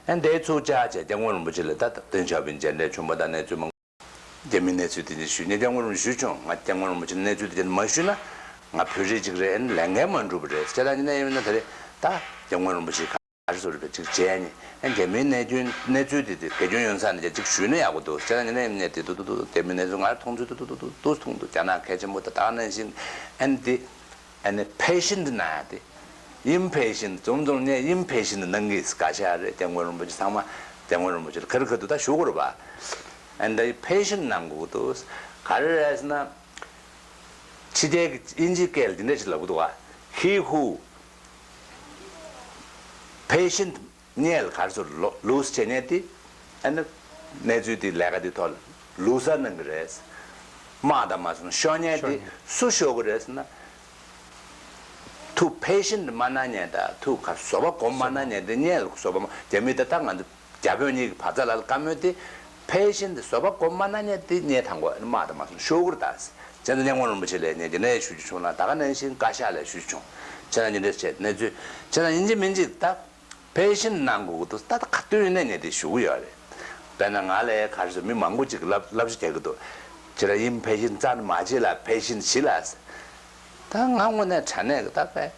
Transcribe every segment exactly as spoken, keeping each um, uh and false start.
ཨ་འདའི་ཚུགས་བཅག་བྱས་སྐྱབས་མགོན་རིན་པོ་ཆེ་ལ་ད་ཏེང་ཞའོ་ཕིང་མཇལ་འཕྲད་བྱུང་བ་དང་གནས་ཚུལ་མང་། རྒྱ་མིའི་གནས་ཚུལ་དེ་འདྲ་ཞུས་ནས་སྐྱབས་མགོན་རིན་པོ་ཆེ་ཞུས་བྱུང་། ང་སྐྱབས་མགོན་རིན་པོ་ཆེ་གནས་ཚུལ་དེ་འདྲ་མ་ཞུས་ན་ང་བོད་རིགས་གཅིག་རེད། ཨ་ནི་ལས་འགན་མ་འགྲུབ་པ་རེད། བྱས་ཙང་ཡིན་ན་ཡིན་ན་ད་རེས་ད་སྐྱབས་མགོན་རིན་པོ་ཆེ་ག་རེ་ཟེར་བའི་གཅིག་བྱས་ནས་ཨ་རྒྱ་མིའི་གནད་དོན་གནས་ཚུལ་དེ་དེ་དགེ་སྐྱོན་ཡོང་ས་ནས་ཀྱང་གཅིག་ཞུས་ན་ཡག་པོ་འདུག། བྱས་ཙང་ཡིན་ན་ཡིན་ནས་དེ་ཏུ་ཏུ་ཏུ་རྒྱ་མིའི་གནས་ཚུལ་ང་མཐོང་ཚུལ་ཏུ་ཏུ་ཏུ་ཏུ་ཏུ་མཐོང་འདུག། རྒྱ་ནག་གལ་ཆེན་པོ་ད་ད་ག་ནང་བཞིན་ཨ་ནི་དེ། ཨ་ནི་patient་ན་དེ་impatient། འཛོམས་འཛོམས་ནས་impatient་གནང་གི་བཀའ་ཤག་རེད། སྐྱབས་མགོན་རིན་པོ་ཆེ་ཚང་མ་སྐྱབས་མགོན་རིན་པོ་ཆེ་ལ་ཁ་རི་ཁ་ཐུག་ད་ཞུ་དགོས་རེད་པ། ཨ་ནི་ད་patient་གནང་དགོས་འདུག། ག་རེ་རེད་ཟེར་ན། ཕྱི་རྒྱལ་གྱི་དབྱིན་ཇིའི་སྐད་ལ་འདི་འདྲ་ཞིག་ལབ་ཀྱི་འདུག་ག། He who patient སྙད་ལ་ག་རེ་ཟེར། ལོ་lose་བྱེད་མཁན་དེ་ཨ་ནི་གནས་ཚུལ་དེ་ལས་ཀ་དེ་ཐོག་ལ་loser་གནང་གི་རེད། དམག་དང་མ་སོང་ཤོར་མཁན་དེ་ཤོར་མཁན། སུ་ཤོར་གི་རེད་ཟེར་ན། ཐུགས་patient་མ་གནང་མཁན་དང་ཐུགས་ག་བཟོད་པ་སྒོམ་མ་གནང་མཁན་དེ་སྙད་ལ་བཟོད་པ་མ། རྒྱ་མི་ད་ལྟ་ང་ཚོ་རྒྱ་བོད་གཉིས་ཀྱི་བར་མཚམས་ལ་བཀའ་མོལ་དེ་patient་བཟོད་པ་སྒོམ་མ་གནང་མཁན་དེ་སྙད་ཐང་གོ་དམག་དང་མ་སོང་ཤོར་གི་རེད་ད། བྱས་ཙང་སྐྱབས་མགོན་རིན་པོ་ཆེ་ལ་ངས་འདི་ནས་ཞུ་རྒྱུ་བྱུང་ན་ད་ག་ནང་བཞིན་བཀའ་ཤག་ལ་ཞུ་རྒྱུ་བྱུང་། བྱས་ཙང་འདི་འདྲ་བྱས་གནས་ཚུལ་བྱས་ཙང་ཡིན་གཅིག་མིན་གཅིག་ད། patient་གནང་དགོས་ཀྱི་འདུག། ད་ལྟ་ག་དུས་ཡིན་ནའི་ངས་དེ་ཞུ་གི་ཡོད་རེད། དཔེར་ན་ང་ལ་ག་རེ་ཟེར་མི་མང་པོ་ཅིག་ལབ་ལབ་ཤུགས་རྒྱག་གི་འདུག། ཁྱེད་རང་impatient་རྩ་ནས་མ་བྱེད་ལ་patient་བྱེད་ལ། ད་ང་དངོས་གནས་དྲང་གནས་ཀྱི་ད་པས་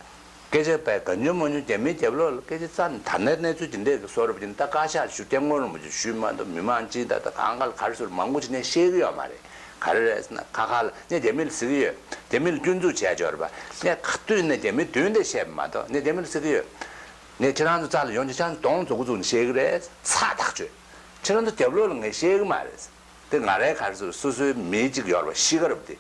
སྐད་ཆ་པས་གང་བྱུང་མང་བྱུང་རྒྱ་མིའི་རྒྱབ་ལོགས་ལ་སྐད་ཆ་རྩ་ནས་ད་ནས་གནས་ཚུལ་ཇི་འདྲས་ཀྱི་བཟོ་འདྲ་པོ་ཅིག་ད་བཀའ་ཤག་ཞུ་སྐྱབས་མགོན་རིན་པོ་ཆེ་ཞུས་མ་གཏོགས་མི་མང་སྤྱི་ད་ད་གང་ག་ལ་ག་རེ་ཟེར་མང་པོ་ཅིག་ངས་ཤེས་ཀྱི་ཡོད་མ་རེད། ག་རེ་རེད་ཟེར་ན་ཁ་ཁ་ལ་ངས་རྒྱ་མི་ལ་ཟེར་གྱི་ཡོད། རྒྱ་མི་ལ་སྐྱོན་འཛུགས་བྱས་ཆོག་རེད་པ། ངས་ག་དུས་ནས་རྒྱ་མིའི་མདུན་དེ་བཤད་པ་མ་གཏོགས་ངས་རྒྱ་མི་ལ་ཟེར་གྱི་ཡོད། ངས་ཁྱེད་རང་ཚོ་རྩ་ལ་ཡོང་ཅིག་ཁྱེད་རང་ཚོ་གདོང་འཛུགས་འཛུགས་ནས་བཤད་ཀྱི་རེད། ཚ་ཐག་ཆོད། ཁྱེད་རང་ཚོ་རྒྱབ་ལོགས་ལ་ངས་བཤད་ཀྱི་མ་རེད། དེ་ང་རའི་ག་རེ་ཟེར་སོ་སོའི་མི་གཅིག་ཡོད་རེད་པ་གཤིས་ཀ་རེད་པ་དེ།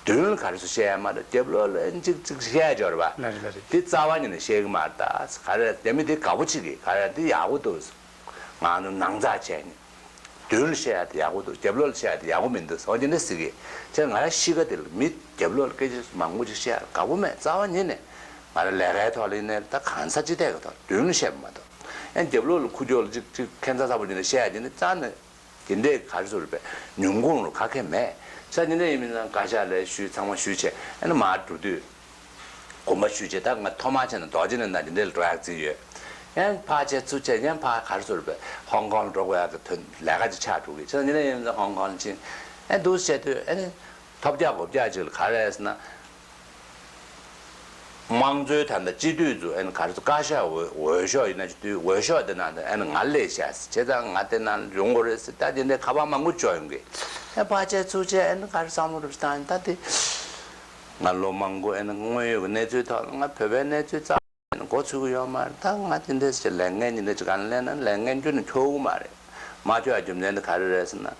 མདུན་ལ་ག་རེ་ཟེར་བཤད་ཡ་མ་རེད། རྒྱབ་ལོགས་ལ་གཅིག་གཅིག་བཤད་ཡ་ཡོད་རེད་པ། ལ་རེད་ལ་རེད། དེ་རྩ་བ་ཉིད་ནས་བཤད་ཀྱི་མ་རེད་ད། ག་རེ་རྒྱ་མི་དེ་དགའ་པོ་བྱེད་ཀྱི་ག་རེ་དེ་ཡག་པོ་འདུག། ང་ཚོ་ནང་ཚགས་བྱས་ནས། མདུན་ལ་བཤད་ཡ་དེ་ཡག་པོ་འདུག། རྒྱབ་ལོགས་ལ་བཤད་ཡ་དེ་ཡག་པོ་མི་འདུག་ཟེར་བ་དེ་འདྲ་ཟེར་གི། བྱས་ང་རང་གཤིས་ཀ་དེ་ལ་མི་རྒྱབ་ལོགས་ལ་སྐད་ཆ་མང་པོ་ཅིག་བཤད་ཡ་དགའ་པོ་མེད། རྩ་བ་ཉིད་ནས་ང་རང་ལས་ཀའི་ཐོག་ལ་ཡིན་ནའི་ད་གང་ཟག་སྤྱི་ཐད་ཀྱི་ཐོག་མདུན་ལ་བཤད་པ་མ་གཏོགས། ཨ་ནི་རྒྱབ་ལོགས་ལ་ཁུ་ཅོག་ལ་ཅིག་ཅིག་ཁྱད་མཚར་ཚ་པོ་ཅིག་ནས་བཤད་ཡ་དེ་འདྲ་རྩ་ནས་དེ་འདྲའི་ག་རེ་ཟེར་བས་ཉུང་གུང་རུ་ག་གེ་མེད། ས་དེ་འདྲ་ཡིན་མིན་ན་བཀའ་ཤག་ལ་ཞུས་ཚང་མ་ཞུས་བྱས་ཨ་ནི་མར་འགྲོ་དུས། དགོངས་པ་ཞུས་བྱས་ད་ང་ཐོག་མར་བྱས་ན་རྡོ་རྗེ་གླིང་དང་དེ་འདྲའི་ལ་འགྲོ་ཡག་རྩིས་ཡོད། ཡང་ཕར་བྱས་ཚུར་བྱས་ཡང་ཕར་ག་རེ་ཟེར་བས་ཧོང་ཀོང་ལ་འགྲོ་དགོས་ཡག་གི་དོན་ལས་ཀ་ཅིག་ཆགས་འགྲོ་གི། ཆ་ཚང་ཉིན་རེ་ཡིན་ན་ཧོང་ཀོང་ལ་ཕྱིན་ཨ་འདུག་བྱས་དུས་ཨ་ནི་ཐོབ་རྒྱག་གོ་རྒྱག་ཅིག་ལ་ག་རེ་ཟེར་ན། དམངས་གཙོའི་ད་ལྟ་སྤྱི་འཐུས་ཚོ་ཨ་ནི་ག་རེ་ཟེར་བཀའ་ཤག་འོས་འོས་ཤོག་ཡིན་ན་ཅིག་དུས་འོས་ཤོག་དེ་ནང་དུ་ཨ་ནི་ང་སླེབས་ཤག་ཟེར་བྱས་ཙང་ང་དེ་ནང་ཡོང་དགོས་རེད་ཟེར་ད་དེ་འདྲའི་ཁ་པར་མང་པོ་འབྱོར་ཡོང་གི། ཨ་ཕར་བྱས་ཚུར་བྱས་ཨ་ནི་ག་རེ་བསམ་བློ་རེ་བཏང་ད་དེ། ང་ལོ་མང་པོ་ཨ་ནི་དངོས་ཡོད་ཀྱི་གནས་ཚུལ་ཐོག་ལ་ང་བོད་པའི་གནས་ཚུལ་རྩ་བ་ནས་མགོ་ཚོད་ཀྱི་ཡོད་མ་རེད། ད་ང་དེ་འདྲས་ཀྱི་ལས་འགན་ཉིན་རེ་ཅིག་ག་ལ་སླེབས་ན་ལས་འགན་ཁྱོན་ནས་འཁྱོལ་གི་མ་རེད། མ་འཁྱོལ་ཡ་རྒྱུ་མཚན་དེ་ག་རེ་རེད་ཟེར་ན།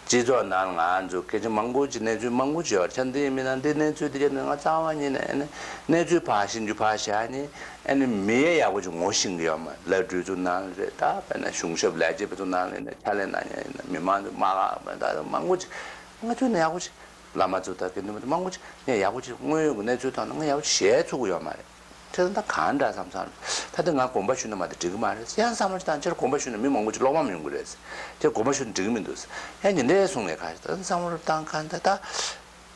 སྤྱི་ཚོགས་ནང་ང་ཚོ་སྐད་ཆ་མང་པོ་ཅིག་གནས་ཚུལ་མང་པོ་ཅིག་ཡོད་རེད། ཆ་འདི་ཡིན་མིན་ན་འདི་གནས་ཚུལ་དེ་ཆ་ནས་ང་རྩ་བ་ཉིད་ནས་ཨ་ནི་གནས་ཚུལ་ཕར་ཤེས་རྒྱུ་ཕར་བཞག་ནས་ཨ་ནི་མི་ཡ་ཡག་པོ་ཅིག་ངོ་ཤེས་ཀྱི་ཡོད་མ་རེད། བླ་སྤྲུལ་ཚོ་ནང་ལ་རེད། ད་དཔེར་ན་གཞུང་ཞབས་ལས་བྱེད་པ་ཚོ་ནང་ལ་ཡིན་ན་ཕྱག་ལས་གནང་མཁན་ཡིན་ན་མི་མང་ཚོ་དམག་ཁག་ད་མང་པོ་ཅིག་ང་ཁྱོན་ནས་ཡག་པོ་ཅིག་བླ་མ་ཚོ་དང་དགེ་འདུན་པ་ཚོ་མང་པོ་ཅིག་ངས་ཡག་པོ་ཅིག་དངོས་ཡོད་ཀྱི་གནས་ཚུལ་ཐོག་ནས་ངས་ཡག་པོ་ཅིག་ཞལ་ཚུགས་ཀྱི་ཡོད་མ་རེད། དེ་ད་གང་འདྲ་བསམ་བསམ་རེད། ད་དེ་ང་དགོངས་པ་ཞུས་ན་མ་གཏོགས་འགྲིག་གི་མ་རེད། ཡང་བསམ་བློ་ཅིག་བཏང་ཁྱེད་རང་དགོངས་པ་ཞུས་ན་མི་མང་པོ་ཅིག་བློ་ཕམ་ཡོང་གི་རེད། ཁྱེད་དགོངས་པ་ཞུས་ན་འགྲིག་གི་མི་འདུག། ཡང་ཉིན་རེ་གསུང་ངས་ག་རེ་ད་བསམ་བློ་བཏང་གང་ད་ད།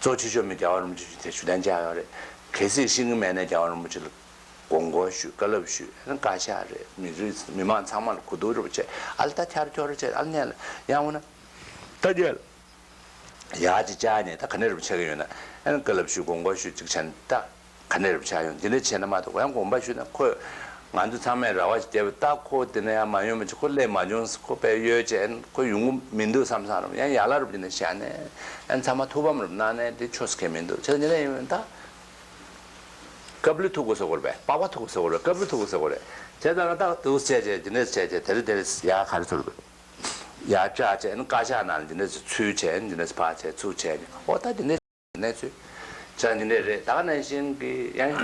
གཙོ་ཆེ་ཤོས་མི་རྒྱལ་བ་རིན་པོ་ཆེ་དེ་ཞུ་དན་བྱ་ཡོད་རེད། གལ་སྲིད་ཤེས་ཀྱི་མེད་ན་རྒྱལ་བ་རིན་པོ་ཆེ་ལ་དགོངས་སྐོར་ཞུས། བཀའ་སློབ་ཞུས། བཀའ་ཤག་རེད། མི་རིགས་མི་མང་ཚང་མ་ལ་གོ་བསྡུར་རེ་བྱས། ཨ་ལ་ད་ཁྱར་ཁྱོར་རེ་བྱས། ཨ་ལ་ཉལ་ཡང་འོ་ན་ད་ཉལ། ཡག་ཅིག་བཅར་ནས་ད་ག་ནས་རུབ་ཆགས་ཀྱི་ཡོད་ན་ཨ་ནི་བཀའ་སློབ་ཞུས་དགོངས་སྐོར་ཞུས་ཅིག་བྱས་ནས་ད་ག་ནས་རུབ་ཆགས་ཡོང་འདི་འདྲ་བྱས་ན་མ་གཏོགས་ཡང་དགོངས་པ་ཞུས་ན་ཁོས་ང་ཚོ་ཚང་མས་རེ་བ་ཞིག་བརྒྱབ་པ་ད་ཁོ་འདི་ནས་ཡང་མ་ཡོང་མི་ཅིག་ཁོ་སླེབས་མ་བྱུང་ཁོ་དཔེ་ཡོད་ཅེས་ཁོ་ཡོང་གི་མི་འདུག་བསམ་བསམ་རུབ་ཡང་ཡག་ལ་རུབ་འདི་ནས་བཞག་ནས་ཨ་ནི་ཚང་མ་ཐུགས་ཕམ་རུབ་གནང་ནས་འདི་ཆོས་སུ་ཁེལ་མི་འདུག་བྱས་ཙང་འདི་འདྲ་ཡིན་ད། ཀབ་ལི་ཐུག་གོ་ཟེར་གོ་རེད་པས། པགས་པ་ཐུག་གོ་ཟེར་གོ་རེད། ཀབ་ལི་ཐུག་གོ་ཟེར་གོ་རེད། བྱས་ཙང་ང་ཏག་ཏུ་བྱས་བྱས་འདི་འདྲ་བྱས་བྱས་དེ་རེད་དེ་རེད་ཡ་ག་རེ་ཟེར་གོ་རེད། ཡར་བཅག་བྱས་ཨ་ནི་བཀའ་ཤག་ནང་ལ་འདི་འདྲ་ཚུད་བྱས་འདི་འདྲ་ཕར་བྱས་ཚུར་བྱས་ནས་ཨོ་ད་འདི་འདྲ་གནས་ཚུལ་ཆ་འདི་འདྲ་རེད། ད་ག་ནང་བཞིན་གྱི་ཡང་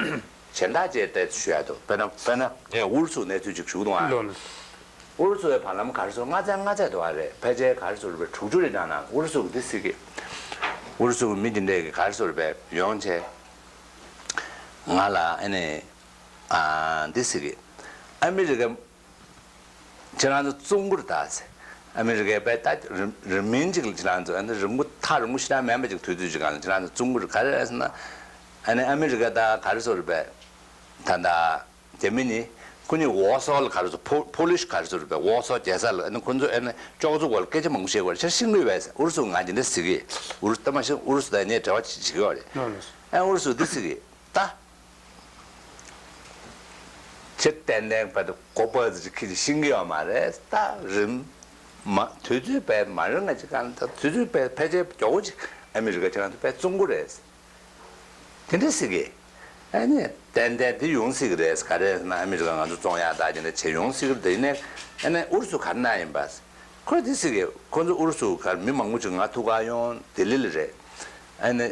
གཞན་དག་བཅས་ཏེ་ཞུ་ཡ་འདུག། དཔེར་ན་དཔེར་ན་ངས་ཨུ་རུ་སུ་གནས་ཚུལ་ཅིག་ཞུ་གི་འདུག་ཨ། ལོ་ལོ། ཨུ་རུ་སུའི་བར་ལམ་ག་རེ་ཟེར་ལྔ་ཚན་ལྔ་ཚན་འདུག་ཨ་རེད། ཕལ་ཆེར་ག་རེ་ཟེར་བའི་དྲུག་ཅུ་རེ་གྲངས་ནང་ཨུ་རུ་སུ་གི་འདི་སྲིད་གི་ཨུ་རུ་སུ་གི་མི་འདི་འདྲས་ཀྱི་ག་རེ་ཟེར་བའི་ཡོང་བྱས་ང་ལ་ཨ་ནི་ཨ་འདི་སྲིད་གི་ཨ་མི་རི་ཀ་ཁྱེད་རང་ཚོ་བཙོང་གི་རེད་ད་ཟེར། ཨ་མི་རི་ཀའི་པའི་ད་རིམ་རིམ་མིན་ཅིག་ལ་ཁྱེད་རང་ཚོ་ཨ་ནི་རིང་པོ་ཐག་རིང་པོ་ཞེ་དྲག་མིན་པ་ཅིག་དུས་ཚོད་ཅིག་སྒང་ལ་ཁྱེད་རང་ཚོ་བཙོང་གི་རེད། ག་རེ་རེད་ཟེར་ན་ཨ་ནི་ཨ་མི་རི་ཀ་ད་ག་རེ་ཟེར་བའི་ད་ད། རྒྱ་མི་ནི་ ཁོ་གཉིས་ཝོ་སོ་ལ་ག་རེ་ཟེར། ཕོ་ཕོ་ལིཤ་ག་རེ་ཟེར་བས། ཝོ་སོ་རྒྱལ་ས་ལ་ཨ་ནི་ཁོ་ཚོ་ཨ་ནི་ཅོག་ཙེ་སྐོར་ལ་སྐད་ཆ་མང་པོ་བཤད་དགོས་རེད། ཆ་ཤིང་ལུས་བས་ཟེར། ཨུ་རུ་སུ་ང་འདི་འདྲ་ཟེར་གི། ཨུ་རུ་སུ་ད་མ་ཤེས། ཨུ་རུ་སུ་དང་ངས་འབྲེལ་བ་བྱེད་ཀྱི་ཡོད་རེད། ཨ་ཨུ་རུ་སུ་འདི་ཟེར་གི་ད། ཁྱེད་ཏན་ཏན་བར་དུ་གོ་པ་ཟིག་ཁྱེད་ཀྱིས་ཤེས་ཀྱི་ཡོད་མ་རེད། ད་རིམ་མ་དུས་ཚོད་བས་མ་རེད། ང་ཅིག་གང་ད་དུས་ཚོད་བས་ཕལ་ཆེར་མགྱོགས་པོ་ཅིག་ཨ་མི་རི་ཀ་ཁྱེད་རང་ཚོ་བས་བཙོང་གི་རེད། དེ་འདྲ་ཟེར་གི། ཨ་ནི་ཏན་ཏན་དེ་ཡོང་སྲིད་གི་རེད། ག་རེ་ཟེར་ན་ཨ་མི་རི་ཀ་ང་ཚོ་བཙོང་ཡག་ད་དེ་འདྲ་བྱེད་ཡོང་སྲིད་གི་རེད། དེ་ནས་ཨ་ནི་ཨུ་རུ་སུ་ག་རེ་གནང་ཡིན་པ། ཁོས་དེ་ཟེར་གི། ཁོ་ཚོ་ཨུ་རུ་སུ་ག་མི་མང་པོ་ཅིག་ང་ཐུག་ག་ཡོང་། ལྡི་ལི་ལ་རེད། ཨ་ནི་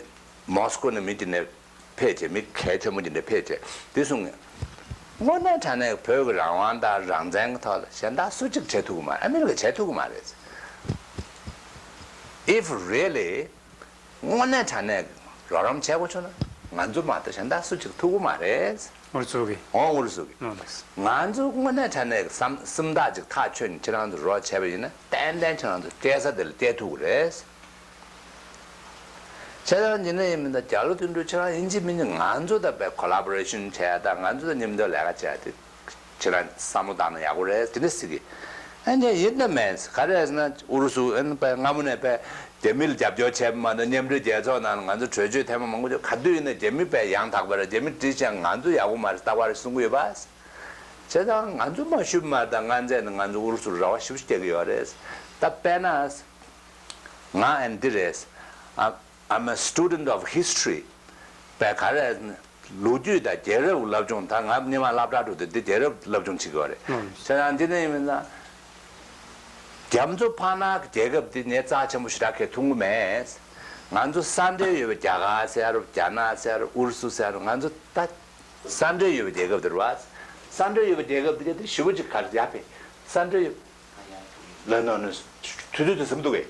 མོ་སི་ཀོ་ནས་མི་དེ་ནས་ཕེབས་བྱས། མི་གལ་ཆེན་པོ་དེ་འདྲ་ཕེབས་བྱས་དེ་གསུངས་ནས། དངོས་གནས་དྲང་གནས་བོད་ཀྱི་རང་དབང་དང་རང་བཙན་གྱི་ཐོག་ལ་གཞན་དག་སུ་གཅིག་བྱེད་ཐུབ་ཀྱི་མ་རེད། ཨ་མི་རི་ཀས་བྱེད་ཐུབ་ཀྱི་མ་རེད། If really དངོས་གནས་དྲང་གནས་རོགས་རམ་བྱེད་དགོས་བྱུང་ན་ང་ཚོ་མ་གཏོགས་གཞན་དག་སུ་གཅིག་ཐུབ་ཀྱི་མ་རེད། ཨུ་རུ་སུ་གིས། འོང་ཨུ་རུ་སུ་གིས། ཨོ་ལགས། ང་ཚོ་དངོས་གནས་དྲང་གནས་སེམས་སེམས་ཐག་ཅིག་ཐག་ཆོད་ནས་ཁྱེད་རང་ཚོ་རོགས་བྱས་པ་ཡིན་ན་ཏན་ཏན་ཁྱེད་རང་ཚོ་སྐྱེལ་ས་དེ་ལ་སྐྱེལ་ཐུབ་ཀྱི་རེད། བྱས་ཙང་འདི་འདྲ་ཡིན་མིན་ད་རྒྱ་ལོ་དོན་གྲུབ་ཁྱེད་རང་ཡིན་གཅིག་མིན་གཅིག་ང་ཚོ་དང་དཔེ་ཁོ་ལ་བོ་རེ་ཤན་བྱས་དང་ང་ཚོ་དང་མཉམ་དུ་ལས་ཀ་བྱས་དེ་ཁྱེད་རང་བསམ་བློ་བཏང་ན་ཡག་པོ་རེད། དེ་འདྲ་ཟེར་གི། ཨ་ནི་ཡིན་ད་མེད་ག་རེ་ཟེར་ན་ཨུ་རུ་སུ་ཨ་ནི་དཔེ་སྔ་མོ་ནས་དཔེ་རྒྱ་མི་ལ་རྒྱབ་སྐྱོར་བྱས་པ་མ་གཏོགས་མཉམ་འབྲེལ་རྒྱལ་ཚོགས་ནང་ལ་ང་ཚོ་གྲོས་ཆོད་ཐེངས་མ་མང་པོ་བྱས། ག་དུས་ཡིན་ན་རྒྱ་མི་དཔེ་ཡང་དག་པ་རེད། རྒྱ་མི་འདི་བྱས་ང་ཚོ་ཡག་པོ་མ་རེད། རྟག་པར་གསུང་གི་ཡོད་པ། བྱས་ཙང་ང་ཚོ་མ་ཞུ་མ་དང་ང་ཚོས་ནི་ང་ཚོ་ཨུ་རུ་སུར་རེ་བ་ཞེ་པོ་ཅིག་རྒྱག་གི་ཡོད་རེད། ད་དཔེར་ན། ང་ཨན་འདི་རེད། I'm I'm a student of history. པའི་ག་རེ་ལོ་རྒྱུས་དང་རྒྱལ་རབས་སློབ་སྦྱོང་ད་ང་སྔོན་མ་སློབ་གྲྭ་འགྲོ་དུས་འདི་རྒྱལ་རབས་སློབ་སྦྱོང་བྱེད་ཀྱི་ཡོད་རེད། ཨང་། བྱས་ཙང་འདི་ནས་ཡིན་ན་རྒྱ་མཚོ་ཕར་ནང་གི་རྒྱལ་ཁབ་འདི་ངས་རྩ་ཆེན་པོ་ཞེ་དྲག་གས་མཐོང་གི་མེད། ང་ཚོ་ས་འབྲེལ་ཡོད་པའི་རྒྱ་གར་ཟེར་རུང་རྒྱ་ནག་ཟེར་རུང་ཨུ་རུ་སུ་ཟེར་རུང་ང་ཚོ་ད། ས་འབྲེལ་ཡོད་པའི་རྒྱལ་ཁབ་དེ་རེད་བ། ས་འབྲེལ་ཡོད་པའི་རྒྱལ་ཁབ་དེ་ག་དེ་ཞེ་པོ་ཅིག་ག་རེ་ཡག་པས། ས་འབྲེལ་ཡོད། ལ་ནོ་ནོ། དུས་ཚོད་དུ་ཟིན་འདུག་གས།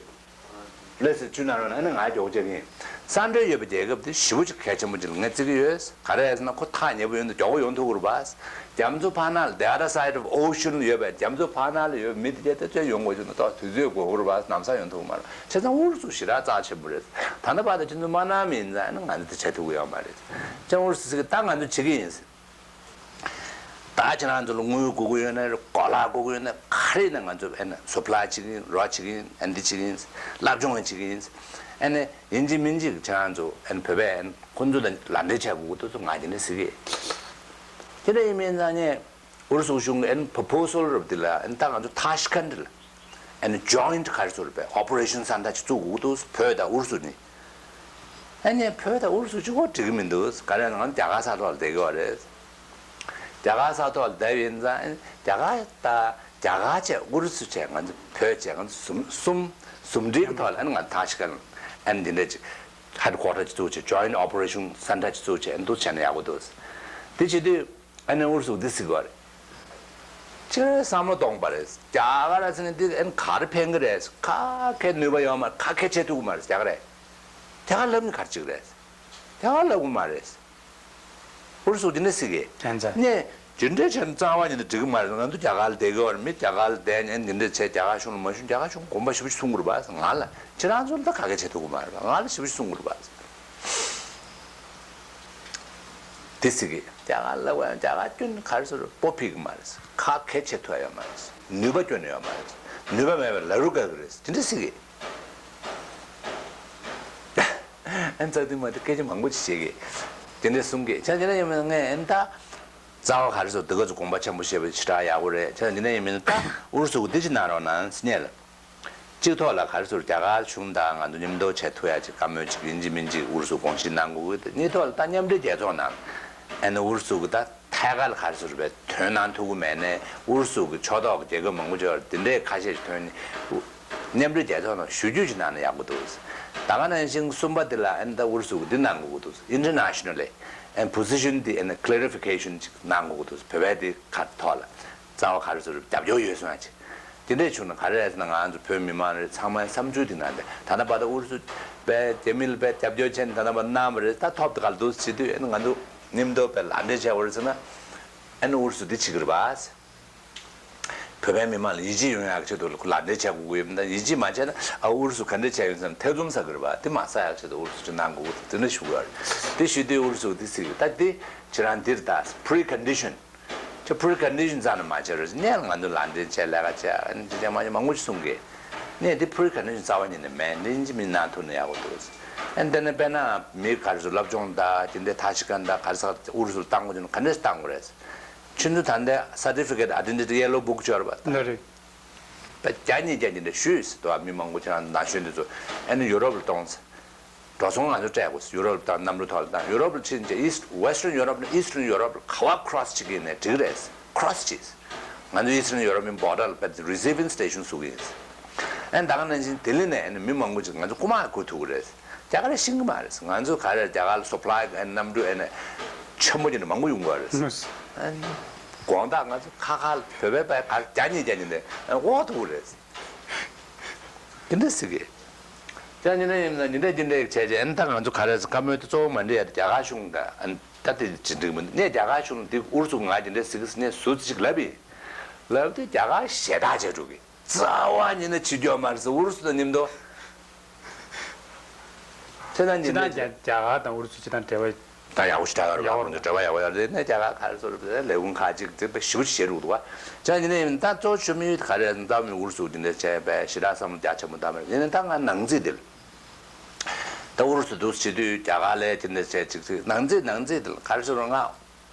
ལས་སུ་བཅུ་ན་རོ་ན་ནི་ང་མགྱོགས་བྱེད་ཀྱིན། ས་འབྲེལ་ཡོད་པའི་རྒྱལ་ཁབ་དེ་ཞེ་པོ་ཅིག་གལ་ཆེན་པོ་ཅིག་ལ་ངས་བརྩི་གི་ཡོད། ག་རེ་ཟེར་ན་ཁོ་ཐག་ཉེ་པོ་ཡོང་དུས་མགྱོགས་པོ་ཡོང་ཐུབ་ཀྱི་རེད་བ། རྒྱ་མཚོ་ཕར་ནང་ལ་the other side of ocean ལ་ཡོད་པའི་རྒྱ་མཚོ་ཕར་ནང་ལ་ཡོད་མི་དེ་ག་དེ་ཚོས་ཡོང་དགོས་བྱུང་ན་ཏོག་དུས་ཚོད་དགོས་ཀྱི་རེད་བ། ལམ་སང་ཡོང་ཐུབ་ཀྱི་མ་རེད། བྱས་ཙང་ཨུ་རུ་སུ་ཞེ་དྲག་རྩ་ཆེན་པོ་རེད། ད་ལྟ་བར་དུ་ཁྱེད་ཚོ་མ་གནང་མི་ཡིན་ཙང་ང་ཚོ་དེ་བྱེད་ཐུབ་ཀྱི་ཡོད་མ་རེད། ཅང་ཨུ་རུ་སུ་ཟེར་གི་ད་ང་ཚོ་བྱེད་ཀྱི་ཡིན་ཟེར། ད་ཁྱེད་རང་ཚོ་ལ་དངུལ་དགོས་ཀྱི་ཡོད་ན་རེད། གོ་ལག་དགོས་ཀྱི་ཡོད་ན་ག་རེ་ཡིན་ན་ང་ཚོ་ཨ་ནི་སུ་པ་ལའི་བྱེད་ཀྱི་ཡིན། རོགས་བྱེད་ཀྱི་ཡིན། ཨ་ནི་འདི་བྱེད་ཀྱི་ཡིན། སློབ་སྦྱོང་ཡང་བྱེད་ཀྱི་ཡིན། ཨ་ནི་ཡིན་གཅིག་མིན་གཅིག་ཁྱེད་རང་ཚོ་ཨ་ནི་བོད་པས་ཨ་ནི་ཁོང་ཚོ་དང་ལག་འབྲེལ་བྱ་དགོས་ཀྱི་འདུག་ཟེར་ང་དེ་འདྲ་ཟེར་གི། དེ་འདྲ་ཡིན་མིན་ཙང་ངས་ཨུ་རུ་སུ་གཞུང་གི་ཨ་ནི་པོ་པོ་སལ་རབ་འདི་ལ་ཨ་ནི་ད་ང་ཚོ་ཐ་ཤི་ཁན་ཌི་ལ་ཨ་ནི་ཇོ་ཡིན་ཊི་ག་རེ་ཟེར་བས་ཨོ་པ་རེ་ཤན་སེན་ཊར་ཅིག་བཙུགས་དགོས་ཀྱི་འདུག་བོད་དང་ཨུ་རུ་སུ་གཉིས། ཨ་ནི་བོད་དང་ཨུ་རུ་སུ་གཅིག་པོ་འགྲིག་གི་མི་འདུག་ག་རེ་ཡིན་ན་ང་རྒྱ་གར་ས་ཐོག་ལ་བསྡད་ཀྱི་ཡོད་རེད། རྒྱ་གར་ས་ཐོག་ལ་བསྡད་ཡིན་ཙང་རྒྱ་གར་དང་རྒྱ་གར་བྱས་ཨུ་རུ་སུ་བྱས་ང་ཚོ་བོད་བྱས་ང་ཚོ་གསུམ་གསུམ་ཟུང་འབྲེལ་གྱི་ཐོག་ལ་ཨ་ནི་ང་ཐ་ཤི་ཁན་ཨ་ནི་འདི་འདྲ་ཅིག་ཧེཌ་ཀོ་ཊར་ཅིག་བཙུགས་བྱས་ཇོ་ཡིན་ཊི་ཨོ་པ་རེ་ཤན་སེན་ཊར་ཅིག་བཙུགས་བྱས་ཨ་ནི་འདུག་བྱས་ན་ཡག་པོ་འདུག་དེ་བྱེད་དུས། ཨ་ནི་ཨུ་རུ་སུ་འདི་ཟེར་གི་རེད། ཅིག་བསམ་བློ་གཏོང་པ་རེད། རྒྱ་གར་ཟེར་ནས་འདི་ཨ་ནི་ག་རེ་ཕན་གི་རེད། ག་གེ་ནུས་པ་ཡོད་མ་རེད། ག་གེ་བྱེད་ཐུབ་གི་མ་རེད་རྒྱ་གར་རེད། རྒྱ་གར་ལབ་ནི་ག་རེ་བྱེད་གི་རེད། རྒྱ་གར་ལབ་གི་མ་རེད། ཨུ་རུ་སུ་འདི་འདྲ་ཟེར་གི། བྱས་ཙང་ནས་འདི་འདྲ་བྱས་ན་རྩ་བ་ཉིད་ནས་འགྲིག་གི་མ་རེད། ང་ཚོ་རྒྱ་གར་ལ་བསྡད་གི་ཡོད་རེད། མི་རྒྱ་གར་ལ་བསྡད་ནས་འདི་འདྲ་བྱས་རྒྱ་གར་གཞུང་ལ་མ་ཞུ། རྒྱ་གར་གཞུང་དགོངས་པ་ཞེ་པོ་ཞིག་གསུང་གི་རེད་པ། ང་ལ་ཁྱེད་རང་ཚོ་ལ་ད་ག་གེ་བྱེད་ཐུབ་གི་མ་རེད་པ། ང་ལ་ཞེ་པོ་ཞིག་གསུང་གི་རེད་པ། དེ་ཟེར་གི། རྒྱ་གར་ལབ་པ་ཡང་རྒྱ་གར་སྐྱོན་ག་རེ་ཟེར་སྤོ་ཕིག་གི་མ་རེད། ཁ་གེ་བྱེད་ཐུབ་ཡ་ཡོད་མ་རེད། ནུས་པ་སྐྱོན་ནས་ཡོད་མ་རེད། ནུས་པ་མེད་པའི་ལ་རུ་དགའ་གི་རེད། དེ་འདྲ་ཟེར་གི། ཨན་ཙག་དེ་མ་དེ་སྐད་ཆ་མང་པོ་ཅིག་བཤད་གི། དེ་འདྲ་གསུང་གི། ཆ་དེ་འདྲ་ཡིན་མིན་ངས་ཨན་ད། རྩ་བ་ག་རེ་ཟེར་འདི་ག་ཚོ་དགོངས་པ་ཆེན་པོ་བཞེས་པ་ཞེ་དྲག་ཡག་པོ་རེད། ཆ་དེ་འདྲ་ཡིན་མིན་ད་ཨུ་རུ་སུ་གི་འདི་ཅིག་གནང་རོགས་གནང་ཟེར་ནས་ལ། གཅིག་ཐོག་ལ་ག་རེ་ཟེར་རྒྱ་གར་གཞུང་དང་ང་ཚོ་མཉམ་དུ་བྱེད་ཐུབ་ཡ་ཅིག་བཀའ་མོལ་ཅིག་ཡིན་གཅིག་མིན་གཅིག་ཨུ་རུ་སུ་དགོངས་གཞི་གནང་དགོས་ཀྱི་འདུག་གཉིས་ཐོག་ལ་ད་མཉམ་འབྲེལ་རྒྱལ་ཚོགས་ནང་ཨ་ནི་ཨུ་རུ་སུ་གི་ད་ཐད་ཀར་ག་རེ་ཟེར་བའི་དོན་གནང་ཐུབ་ཀྱི་མེད་ནས་ཨུ་རུ་སུ་གི་ཕྱོགས་གཏོགས་ཀྱི་རྒྱལ་ཁབ་མང་པོ་ཅིག་ཡོད་རེད། དེ་འདྲའི་ཁ་ཤས་ཤིག་ཐོན་ནས་མཉམ་འབྲེལ་རྒྱལ་ཚོགས་ནང་ཞུ་རྒྱུ་ཅིག་གནང་ན་ཡག་པོ་འདུག་ད་ག་ནང་བཞིན་གསུམ་པ་དེ་ལ་ཨ་ནི་ད་ཨུ་རུ་སུ་གི་འདི་གནང་དགོས་ཀྱི་འདུག Internationally ཨ་ནི་position དེ་ཨ་ནི་clarification ཅིག་གནང་དགོས་ཀྱི་འདུག་བོད་པའི་དེ་ཁ་ཐོག་ལ་རྩ་བ་ག་རེ་ཟེར་རྒྱབ་སྐྱོར་ཡོད་སོང་ཡ་ཅིག་དེ་འདྲས་བྱུང་ན་ག་རེ་རེད་ཟེར་ན་ང་ཚོ་བོད་མི་མང་རེད། ཚང་མའི་བསམ་ཚུལ་དེ་ནང་དེ་ད་ལྟ་བར་དུ་ཨུ་རུ་སུ་པས་རྒྱ་མི་ལ་པས་རྒྱབ་སྐྱོར་བྱས་ནས་ད་ལྟ་བར་གནང་བ་རེད། ད་ཐོབ་དེ་ག་ལ་འདུག་ཟེར་དུས་ཨ་ནི་ང་ཚོ་མཉམ་དུ་པས་ལག་འབྲེལ་བྱས་པ་རེད་ཟེར་ན་ཨ་ནི་ཨུ་རུ་སུ་འདི་བྱེད་ཀྱི་རེད་པ། བོད་པའི་མི་མང་ལ་ཡིད་ཆེས་ཡོང་ཡག་ཆེད་དུ་ལག་འབྲེལ་བྱེད་དགོས་ཀྱི་ཡོད་མིན་ད། ཡིད་ཆེས་མ་བྱས་ན་ཨ་ཨུ་རུ་སུ་ག་འདྲས་བྱས་ཡོད་ཟེར་ན་ཐེ་ཚོམ་ཟ་གི་རེད་པ། དེ་མ་ཟ་ཡག་ཆེད་དུ་ཨུ་རུ་སུ་ཅིག་གནང་དགོས་ཀྱི་འདུག་དེ་འདྲ་ཞུ་གི་ཡོད་རེད། དེ་ཞུ་དུས་ཨུ་རུ་སུ་འདི་ཟེར་གི་ད་འདི་ཁྱེད་རང་འདིར་ད་precondition ཁྱོད་precondition་རྩ་ནས་མ་བྱེད་རོགས། ནས་ང་ཚོ་ལག་འབྲེལ་བྱས་ལས་ཀ་བྱས། ཨ་ནི་དེ་མ་མང་པོ་ཞིག་གསུང་གི། ནས་དེ་precondition་རྩ་བ་ཉིད་ནས་མེད། འདི་ཡིན་གཅིག་མིན་གནང་ཐུབ་ན་ཡག་པོ་འདུག། ཨ་ནི་དེ་ནས་དཔེར་ན་མི་ག་རེ་ཟེར་སློབ་སྦྱོང་དང་དེ་འདྲའི་ཐ་ཤི་ཀན་དང་ག་རེ་ཟེར་ཨུ་རུ་སུར་བཏང་དགོས་ཀྱི་ན་ག་འདྲས་བཏང་དགོས་རེད། ཁྱོད་ཚོ་ད་ལྟ་certificate identity yellow book་ཅོར་བ་ད། ལ་རེད། ད་བརྒྱ་ཉིས་བརྒྱ་ཉིས་བརྒྱ་ཞུས་ཟེར་དུས་མི་མང་པོ་ཁྱེད་རང་ན་གཞོན་འདི་ཚོ་ཨ་ནི་ཡུ་རོབ་ལ་གཏོང་ཟེར། འགྲོ་སོང་ང་ཚོ་སྤྲད་དགོས་ཟེར། ཡུ་རོབ་ལ་བཏང་། གནམ་གྲུ་ཐོག་ལ་བཏང་། ཡུ་རོབ་ལ་ཕྱིན་བྱས་East Western Europe་ནས་Eastern Europe་ལ་ག་བ་cross་བྱེད་ཀྱི་ཡིན་ནའི་འགྲིག་རེད་ཟེར། cross་བྱེད་ཟེར། ང་ཚོ་Eastern European border་ལ་ཕར་receiving station་བཟོ་གི་ཡིན་ཟེར། ཨ་ནི་ད་ག་ནང་བཞིན་ལྡི་ལི་ནས་ཨ་ནི་མི་མང་པོ་ཅིག་ང་ཚོ་རྐུ་མ་རྐུ་ཐུབ་ཀྱི་རེད་ཟེར། རྒྱ་གར་ཤེས་ཀྱི་མ་རེད་ཟེར། ང་ཚོ་ག་རེ་རྒྱ་གར་ལ་supply་ཨ་ནི་གནམ་གྲུ་ཨ་ནི་ཆེན་པོ་ཅིག་ནས་མང་པོ་ཡོང་གི་རེད་ཟེར། ཨ་ནི་དགོང་དག་ང་ཚོ་ཁ་ཁ་ལ་བོད་པའི་པའི་གར་བརྒྱ་ཉིས་བརྒྱ་ཉིན་ནས་ཨ་ནི་དབོར་ཐུབ་ཀྱི་རེད་ཟེར། དེ་འདྲ་ཟེར་གི། ཅང་ཉིན་རེ་ཡིན་ན་ཉིན་རེ་ཉིན་རེ་བྱས་རྗེས་ཨ་ནི་ད་ང་ཚོ་ག་རེ་ཟེར། བཀའ་མོལ་དེ་གཙོ་བོ་མ་འདྲི་ཡ་དེ་རྒྱ་གར་གཞུང་དང་ཨ་ནི་ད་དེ་ཅི་འགྲིག་མི་འདུག། ནས་རྒྱ་གར་གཞུང་འདི་ཨུ་རུ་སུ་ང་དེ་འདྲ་ཟེར་གི་ཟེར་ནས་ཟུར་ཅིག་ལབ་ཡིན། ལབ་དུས་རྒྱ་གར་ཞེ་དྲག་བྱས་འགྲོ་གི། རྩ་བ་ཉིད་ནས་བྱེད་རྒྱུ་མ་རེད་ཟེར། ཨུ་རུ་སུ་དང་མཉམ་དུ། ཁྱེད་རང་ཉིན་རེ་ཅི་ད་རྒྱ་རྒྱ་གར་དང་ཨུ་རུ་སུ་ཅི་ད་འབྲེལ་བ། ད་ཡག་པོ་ཞིག་ད་ཡོད་རེད་པ། ཡག་པོ་ཁོང་ཚོ་འབྲེལ་བ་ཡག་པོ་ཡོད་རེད། ནས་རྒྱ་གར་ག་རེ་ཟེར་རེད་པས། ལས་ཁུངས་ཁག་ཅིག་དེ་དཔེ་ཞེ་པོ་ཞིག་བྱེད་རུག་འདུག་པ། ཅང་ཉིན་རེ་ཡིན་ད་གཙོ་བོ་ཆུ་མིག་ག་རེ་ཟེར་ན་ད་མི་ཨུ་རུ་སུ་དེ་འདྲ་བྱས་པས་ཞེ་དྲག་བསམ་བློ་རྒྱ་ཆེན་པོ་བཏང་མ་རེད། ཡིན་ན་ད་ང་ནང་རྩིས་དེ་ལ། ད་ཨུ་རུ་སུ་འདུག་བྱེད་དུས་རྒྱ་གར་ལ་དེ་འདྲ་བྱས་ཅིག་ཅིག་ནང་རྩིས་ནང་རྩིས་དེ་ལ་ག་རེ་ཟེར་རུང་ང་།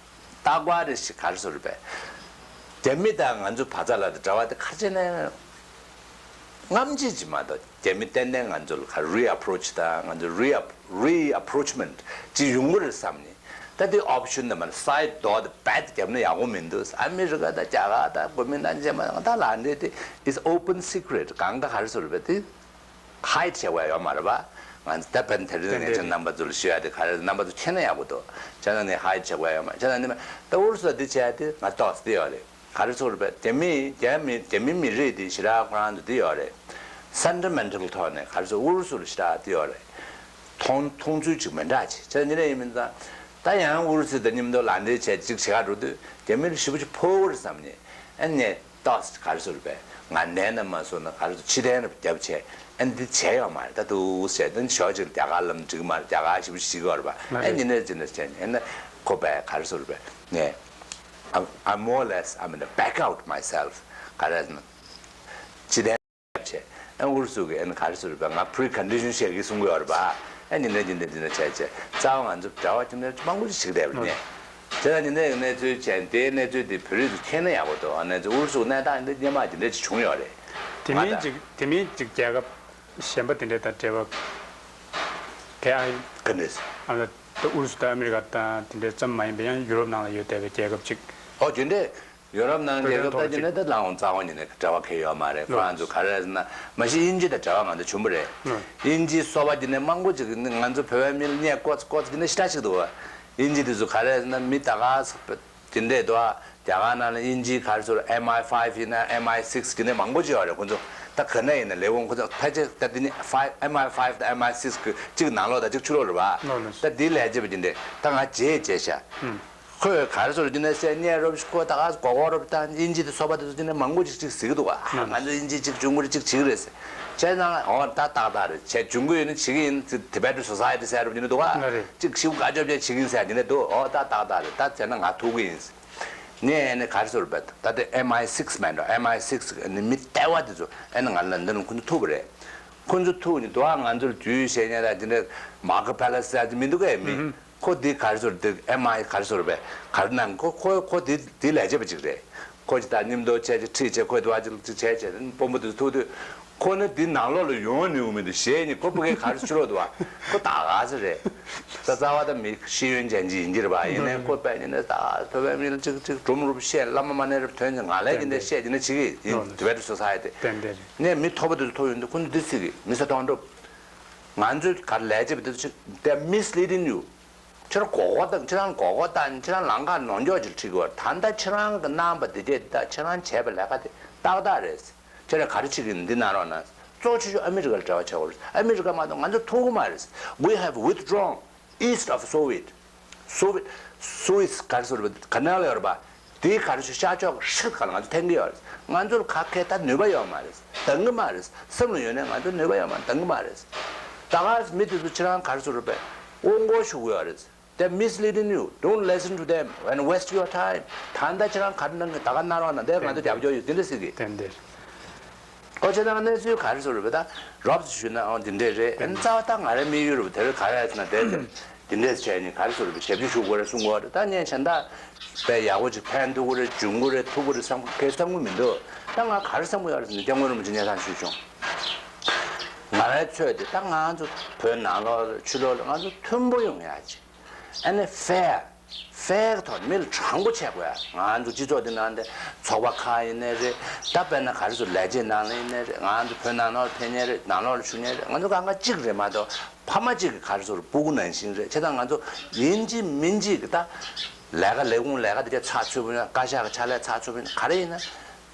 རྟག་པར་རེ་ཞིག་ག་རེ་ཟེར་རེད་པས། རྒྱ་མི་དང་ང་ཚོ་བར་མཚམས་ལ་འབྲེལ་བ་དེ་ཁ་ཆེ་ནས་རྔམ་བརྗིད་ཅིག་མ་གཏོགས། རྒྱ་མི་ཏན་ཏན་ང་ཚོ་ལ་ག་re-approach་དང་ང་ཚོ་re-ap- re-approachment་ཅིག་ཡོང་གི་རེད་བསམ་ནས། ད་དེ་option་དེ་མ་side door་དེ་རྦད་བརྒྱབ་ན་ཡག་པོ་མི་འདུག། ཨ་མི་རི་ཀ་དང་རྒྱ་གར་དང་གོ་མིན་ཏང་རྗེས་མ་ད་ལ་འདྲེ་དེ་is open secret། གང་ལྟར་ག་རེ་ཟེར་རེད་པས་དེ། hide་བྱེད་དགོས་ཡོད་མ་རེད་པ། ང་ཚོ་ད་ཕན་དེ་རིང་ངས་ཁྱེད་རྣམ་པ་ཚོ་ལ་ཞུ་ཡ་དེ་ག་རེ་རྣམ་པ་ཚོ་མཁྱེན་ན་ཡག་པོ་འདུག། བྱས་ན་ནི་hide་བྱེད་དགོས་ཡོད་མ་རེད། བྱས་ན་ནི་ད་ཨུ་རུ་སུ་ལ་འདི་བྱས་དེ་ང་ཏོག་ཙམ་འདི་ཡོད་རེད། ག་རེ་ཟེར་རེད་པས། རྒྱ་མི་རྒྱ་མི་རྒྱ་མི་མི་རིགས་འདི་ཞེ་དྲག་ཁོ་རང་ཚོ་འདི་ཡོད་རེད། sentimental་ཐོག་ནས་ག་རེ་ཟེར་ཨུ་རུ་སུ་ལ་ཞེ་དྲག་འདི་ཡོད་རེད། མཐོང་མཐོང་ཚུལ་ཅིག་མི་འདྲ་ཅིག་བྱས་ཉིན་རེ་ཡིན་མིན་ཙང་། ད་ཡང་ཨུ་རུ་སུ་དང་མཉམ་དུ་ལག་འབྲེལ་བྱས་ཅིག་བྱེད་ག་འགྲོ་དུས་རྒྱ་མི་ལ་ཞེ་པོ་ཅིག་ཕོག་གི་རེད་བསམ་ནས་ཨ་ནས། ཏོག་ཙམ་ག་རེ་ཟེར་རེད་པས། ང་ནས་ན་མ་སོང་ན་ག་རེ་ཟེར་ཕྱི་ཐེངས་རེ་བརྒྱབ་བྱས་ཨ་འདི་བྱས་ཡོད་མ་རེད། ད་དུ་ཟེར་དོན་ཞོག་ཅིག་རྒྱ་གར་ལམ་འགྲིག་མ་རེད། རྒྱ་གར་ཞིབ་ཞིག་གོ་རེད་པ། ཨ་ཉིན་ནས་ཅི་འདྲ་བྱས་ནས་ཨ་ན་ཁོ་པས་ག་རེ་ཟེར་རེད་པས། ནས་I'm I'm more or less I'm gonna back out myself། ག་རེ་ཟེར་ན་ཕྱི་ཐེངས་བརྒྱབ་བྱས་ཨ་ཨུ་རུ་སུ་གི་ཨ་ན་ག་རེ་ཟེར་རེད་པས། ང་precondition་བཤད་གི་གསུང་གི་ཡོད་རེད་པ། ཨ་ཉིན་ནས་ཅི་འདྲ་ཅི་འདྲ་བྱས་བྱས་རྩ་བ་ང་ཚོ་འབྲེལ་བ་ཅི་འདྲ་མང་པོ་ཞིག་བྱེད་བསྡད་པ་རེད། ནས། དེ་ལ་ཉིན་ནས་གནས་ཚུལ་བྱས་དེའི་གནས་ཚུལ་དེ་བོད་རིགས་ཚོ་མཁྱེན་ན་ཡག་པོ་འདུག། ཨ་ནི་ཨུ་རུ་སུ་གནས་སྟངས་འདི་སྔོན་མ་དེ་འདྲ་ཅིག་བྱུང་ཡོད་རེད། དེ་མིན་ང་ད་ཅིག་དེ་མིན་ཅིག་རྒྱལ་ཁབ་གཞན་པ་དེ་འདྲ་དང་འབྲེལ་བ་ག་ཨ་ཡིན། ག་འདྲས། ཨ་ལ་ད་ཨུ་རུ་སུ་དང་ཨ་མི་རི་ཀ་དང་དེ་འདྲ་ཙམ་མ་ཡིན་པ་ཡང་ཡུ་རོབ་ནང་ལ་ཡོད་བསྡད་པའི་རྒྱལ་ཁབ་ཅིག། ཨོ་དེ་འདྲས། ཡོ་རོབ་ནང་རྒྱལ་ཁབ་ད་ཅི་ནས་ད་ལའང་རྩ་བ་ཉིད་ནས་འབྲེལ་བ་གལ་ཡོད་མ་རེད། ཁོ་རང་ཚོ་ག་རེ་ཟེར་ན་མ་གཞི་དབྱིན་ཇི་དང་འབྲེལ་བ་ང་ཚོ་བྱུང་བ་རེད། དབྱིན་ཇི་སོ་པ་ཅི་ནས་མང་པོ་ཅིག་ང་ཚོ་བོད་པའི་མི་ལ་བརྙས་བཀོད་བཀོད་ཅི་ནས་ཞེ་དྲག་ཅིག་འདུག། དབྱིན་ཇི་དེ་ཚོ་ག་རེ་ཟེར་ན་མི་ད་ག་ས་དེ་འདྲས་འདུག། རྒྱ་གར་ནང་ལ་དབྱིན་ཇི་ག་རེ་ཟེར་M I five་ཡིན་ན་M I six་ཅི་ནས་མང་པོ་ཅིག་ཡོད་རེད། ཁོ་ཚོ་ད་ག་ན་ཡིན་ན་ལས་ཁུངས་ཁོ་ཚོ་ཕལ་ཆེར་ད་དེ་ནི་five M I five་དང་M I six་གི་གཅིག་ནང་ལོགས་དང་གཅིག་ཕྱི་ལོགས་རེད་པ། ད་དེ་ལས་བྱེད་པ་ཅི་འདྲས་ད་ང་བརྗེད་བརྗེད་ཤག། ཁོས་ག་རེ་ཟེར་རྒྱུ་ནས་སེ་ཉེ་རོབ་ཤི་ཁོ་ད་ག་གོ་གོ་རོབ་དང་དབྱིན་ཇི་དེ་སོ་པ་དེ་ཚོ་དེ་ནས་མང་པོ་ཅིག་ཅིག་ཟིག་འདུག་ག་ང་ཚོ་དབྱིན་ཇི་ཅིག་ཅུང་གུ་རེ་ཅིག་བྱེད་ཀྱི་རེད་ཟེར། བྱས་ཙང་ཨོ་ད་ཏག་ཏག་རེད་བྱས་ཅུང་གུ་ཡོད་ན་བྱེད་ཀྱི་ཡིན་ཟེར། Tibetan Society་ཟེར་རོབ་ཡིན་འདུག་ག་ཅིག་ཤིབ་དགའ་ཅོབ་ཅིག་བྱེད་ཀྱི་ཡིན་ཟེར་དེ་ནས་འདུག་ཨོ་ད་ཏག་ཏག་རེད། ད་བྱས་ན་ང་ཐུག་གི་ཡིན་ཟེར། ངས་ཨ་ནི་ག་རེ་ཟེར་བས་ད་དེ་M I six་མེད་འགྲོ། M I six་ནི་མི་ལྟེ་བ་དེ་ཚོ་ཨ་ནི་ང་ལ་འདི་ལ་ཁོ་ཚོ་ཐུག་པ་རེད། ཁོ་ཚོ་ཐུག་ནི་འདུག་ག་ང་ཚོར་རྒྱུས་བཤད་མཁན་ད་དེ་འདྲ་Mark Palace་ཟེར་ཡ་དེ་མི་འདུག་གས་མི། ཁོ་འདི་ག་རེ་ཟེར་འདི་M I་ག་རེ་ཟེར་བས་ག་རེ་གནང་ཁོ་ཁོ་ཁོ་འདི་འདི་ལས་བྱེད་པ་ཅིག་རེད། ཁོ་ཅི་ད་མཉམ་དུ་བྱས་ཅིག་ཁྲིད་བྱས་ཁོ་འདི་བ་ཅིག་ཅིག་བྱས་བྱས་དཔོན་པོ་འདི་ཐུག་དུས་ཁོ་ནི་འདི་ནང་ལོགས་ལ་ཡོང་ནི་ཡོང་མི་འདུག་ཞེས་ནི་ཁོ་ཕ་གིའི་ག་རེ་ཕྱི་ལོགས་འདུག་བ་ཁོ་ད་ག་ཚོད་རེད། ད་རྩ་བ་ད་མི་ཤེས་ཡོན་ཅན་ཅིག་ཡིན་གྱི་རེད་པ། ཡིན་ནའི་ཁོ་དཔེ་ཡིན་ནའི་ད་བོད་པའི་མི་ལ་ཅིག་ཅིག་སྒྲུང་རུབ་བཤད་བླ་མ་མ་ཎི་རུབ་ཐོན་ཅིག་ང་ལས་ཀྱི་འདི་བཤད་ཀྱི་ནི་བྱེད་ཀྱི་ཡིན། Tibet Society་ནས་མི་མཐོ་པོ་འདི་ཚོ་ཐུག་ཡོང་དུས་ཁོ་ཚོ་འདི་ཟེར་གི་མི་ས་སྟོང་གྲུབ། ང་ཚོས་ག་རེ་ལས་བྱེད་པ་འདི་ཚོ་ཅིག་They're misleading you། ཁྱེད་རང་མགོ་སྐོར་བཏང་ཁྱེད་རང་མགོ་སྐོར་བཏང་ཁྱེད་རང་ལམ་ཁ་ནོར་འཁྱོག་ཅིག་ཁྲིད་དགོས། ད་ལྟ་ཁྱེད་རང་གི་གནང་བ་འདི་གས་འདི་དག་ཁྱེད་རང་བྱས་པའི་ལས་ཀ་དེ་ཏག་ཏག་རེད། ཁྱེད་རང་ག་རེ་བྱེད་ཀྱི་ཡིན་འདི་གནང་རོགས་གནང་། གཙོ་ཆེ་ཤོས་ཨ་མི་རི་ཀ་ལ་འབྲེལ་བ་བྱེད་དགོས་རེད། ཨ་མི་རི་ཀ་མ་གཏོགས་ང་ཚོ་ཐུག་གི་མ་རེད། We have withdrawn east of Soviet། Soviet Suez་ག་རེ་ཟེར་བ་ཀ་ནལ་ཡོད་རེད་པ། དེའི་ག་རེ་ཟེར་ཤར་ཕྱོགས་ཤིག་ག་ལ་ང་ཚོ་འཐེན་གྱི་ཡོད་རེད། ང་ཚོར་ཁ་ཁེ་ད་ནུས་པ་ཡོད་མ་རེད། འདང་གི་མ་རེད། སེམས་ལ་ཡོད་ནའི་ང་ཚོར་ནུས་པ་ཡོད་མ་རེད། འདང་གི་མ་རེད། ད་ག་མི་དེ་ཚོ་ཁྱེད་རང་ག་རེ་ཟེར་བ་དབུ་མགོ་ཞུ་གི་ཡོད་རེད། They're misleading you. Don't listen to them and waste your time. ད་ལྟ་ཁྱེད་རང་ག་རེ་གནང་གི། ད་ག་གནང་རོགས་གནང་། དེ་ང་ཚོ་རྒྱབ་སྐྱོར་ཡོད། དེ་འདྲ་ཟེར་གི། ཏན་ཏན། ཨོ་ཁྱེད་རང་གནས་ཚུལ་ག་རེ་བཟོ་རེད་པས། ད་རོབ་ཙམ་ཞུས་ན་ཨོ་འདི་འདྲས་རེད། ཨ་ནི་རྩ་བ་ད་ང་རའི་དམིགས་ཡུལ་རེད་པ། དེ་རེད། ག་རེ་ཟེར་ན་དེ་འདི་འདྲས་བྱས་ནས་ག་རེ་བཟོ་རེད་པས། ཞབས་ཕྱི་ཞུ་དགོས་རེད་གསུང་དགོས་རེད། ད་ངས་གཞན་དག་དཔེ་ཡག་པོ་ཅིག་ཕན་ཐོགས་ཀྱི་རེད། འཇོན་གྱི་རེད། ཐུབ་ཀྱི་རེད་བསམ་གི་བསམ་གི་མི་འདུག་ད་ང་ག་རེ་བསམ་གི་ཡོད་རེད་ཟེར་ན། སྐྱབས་མགོན་རིན་པོ་ཆེ་སྙན་སེང་ཞུས་བྱུང་། ང་རའི་ཚོད་དེ་ད་ང་ཚོ་བོད་ནང་ལོགས་ཕྱི་ལོགས་ལ་ང་ཚོ་མཐུན་པོ་ཡོང་ཡ་ཅིག་ཨ་ནི་ཧྥེ་ཧྥེ་གི་ཐོག་མི་ལ་དྲང་པོ་བྱེད་དགོས་ཡ། ང་ཚོ་སྤྱི་ཚོགས་འདི་ནང་དེ་ཚོགས་པ་ཁག་ཡིན་ནའི་རེད། ད་དཔེར་ན་ག་རེ་ཟེར། ལས་བྱེད་ནང་ལ་ཡིན་ནའི་རེད། ང་ཚོ་བོད་ནང་ལོགས་ལ་ཕེབས་མཁན་རེད། ནང་ལོགས་ལ་བཞུགས་མཁན་རེད། ང་ཚོ་གང་ག་གཅིག་རེད་མ་གཏོགས། ཕ་མ་གཅིག་གི་ག་རེ་ཟེར། སྤུ་གུ་ནང་བཞིན་རེད། བྱས་ཙང་ང་ཚོ་ཡིན་གཅིག་མིན་གཅིག་གི་ད་ལས་ཀ་ལས་ཁུངས་ལས་ཀ་དེ་ག་ཚགས་ཚུད་པོ་ཡིན་ན། བཀའ་ཤག་གི་ཕྱག་ལས་ཚགས་ཚུད་པོ་ཡིན་ན། ག་རེ་ཡིན་ན།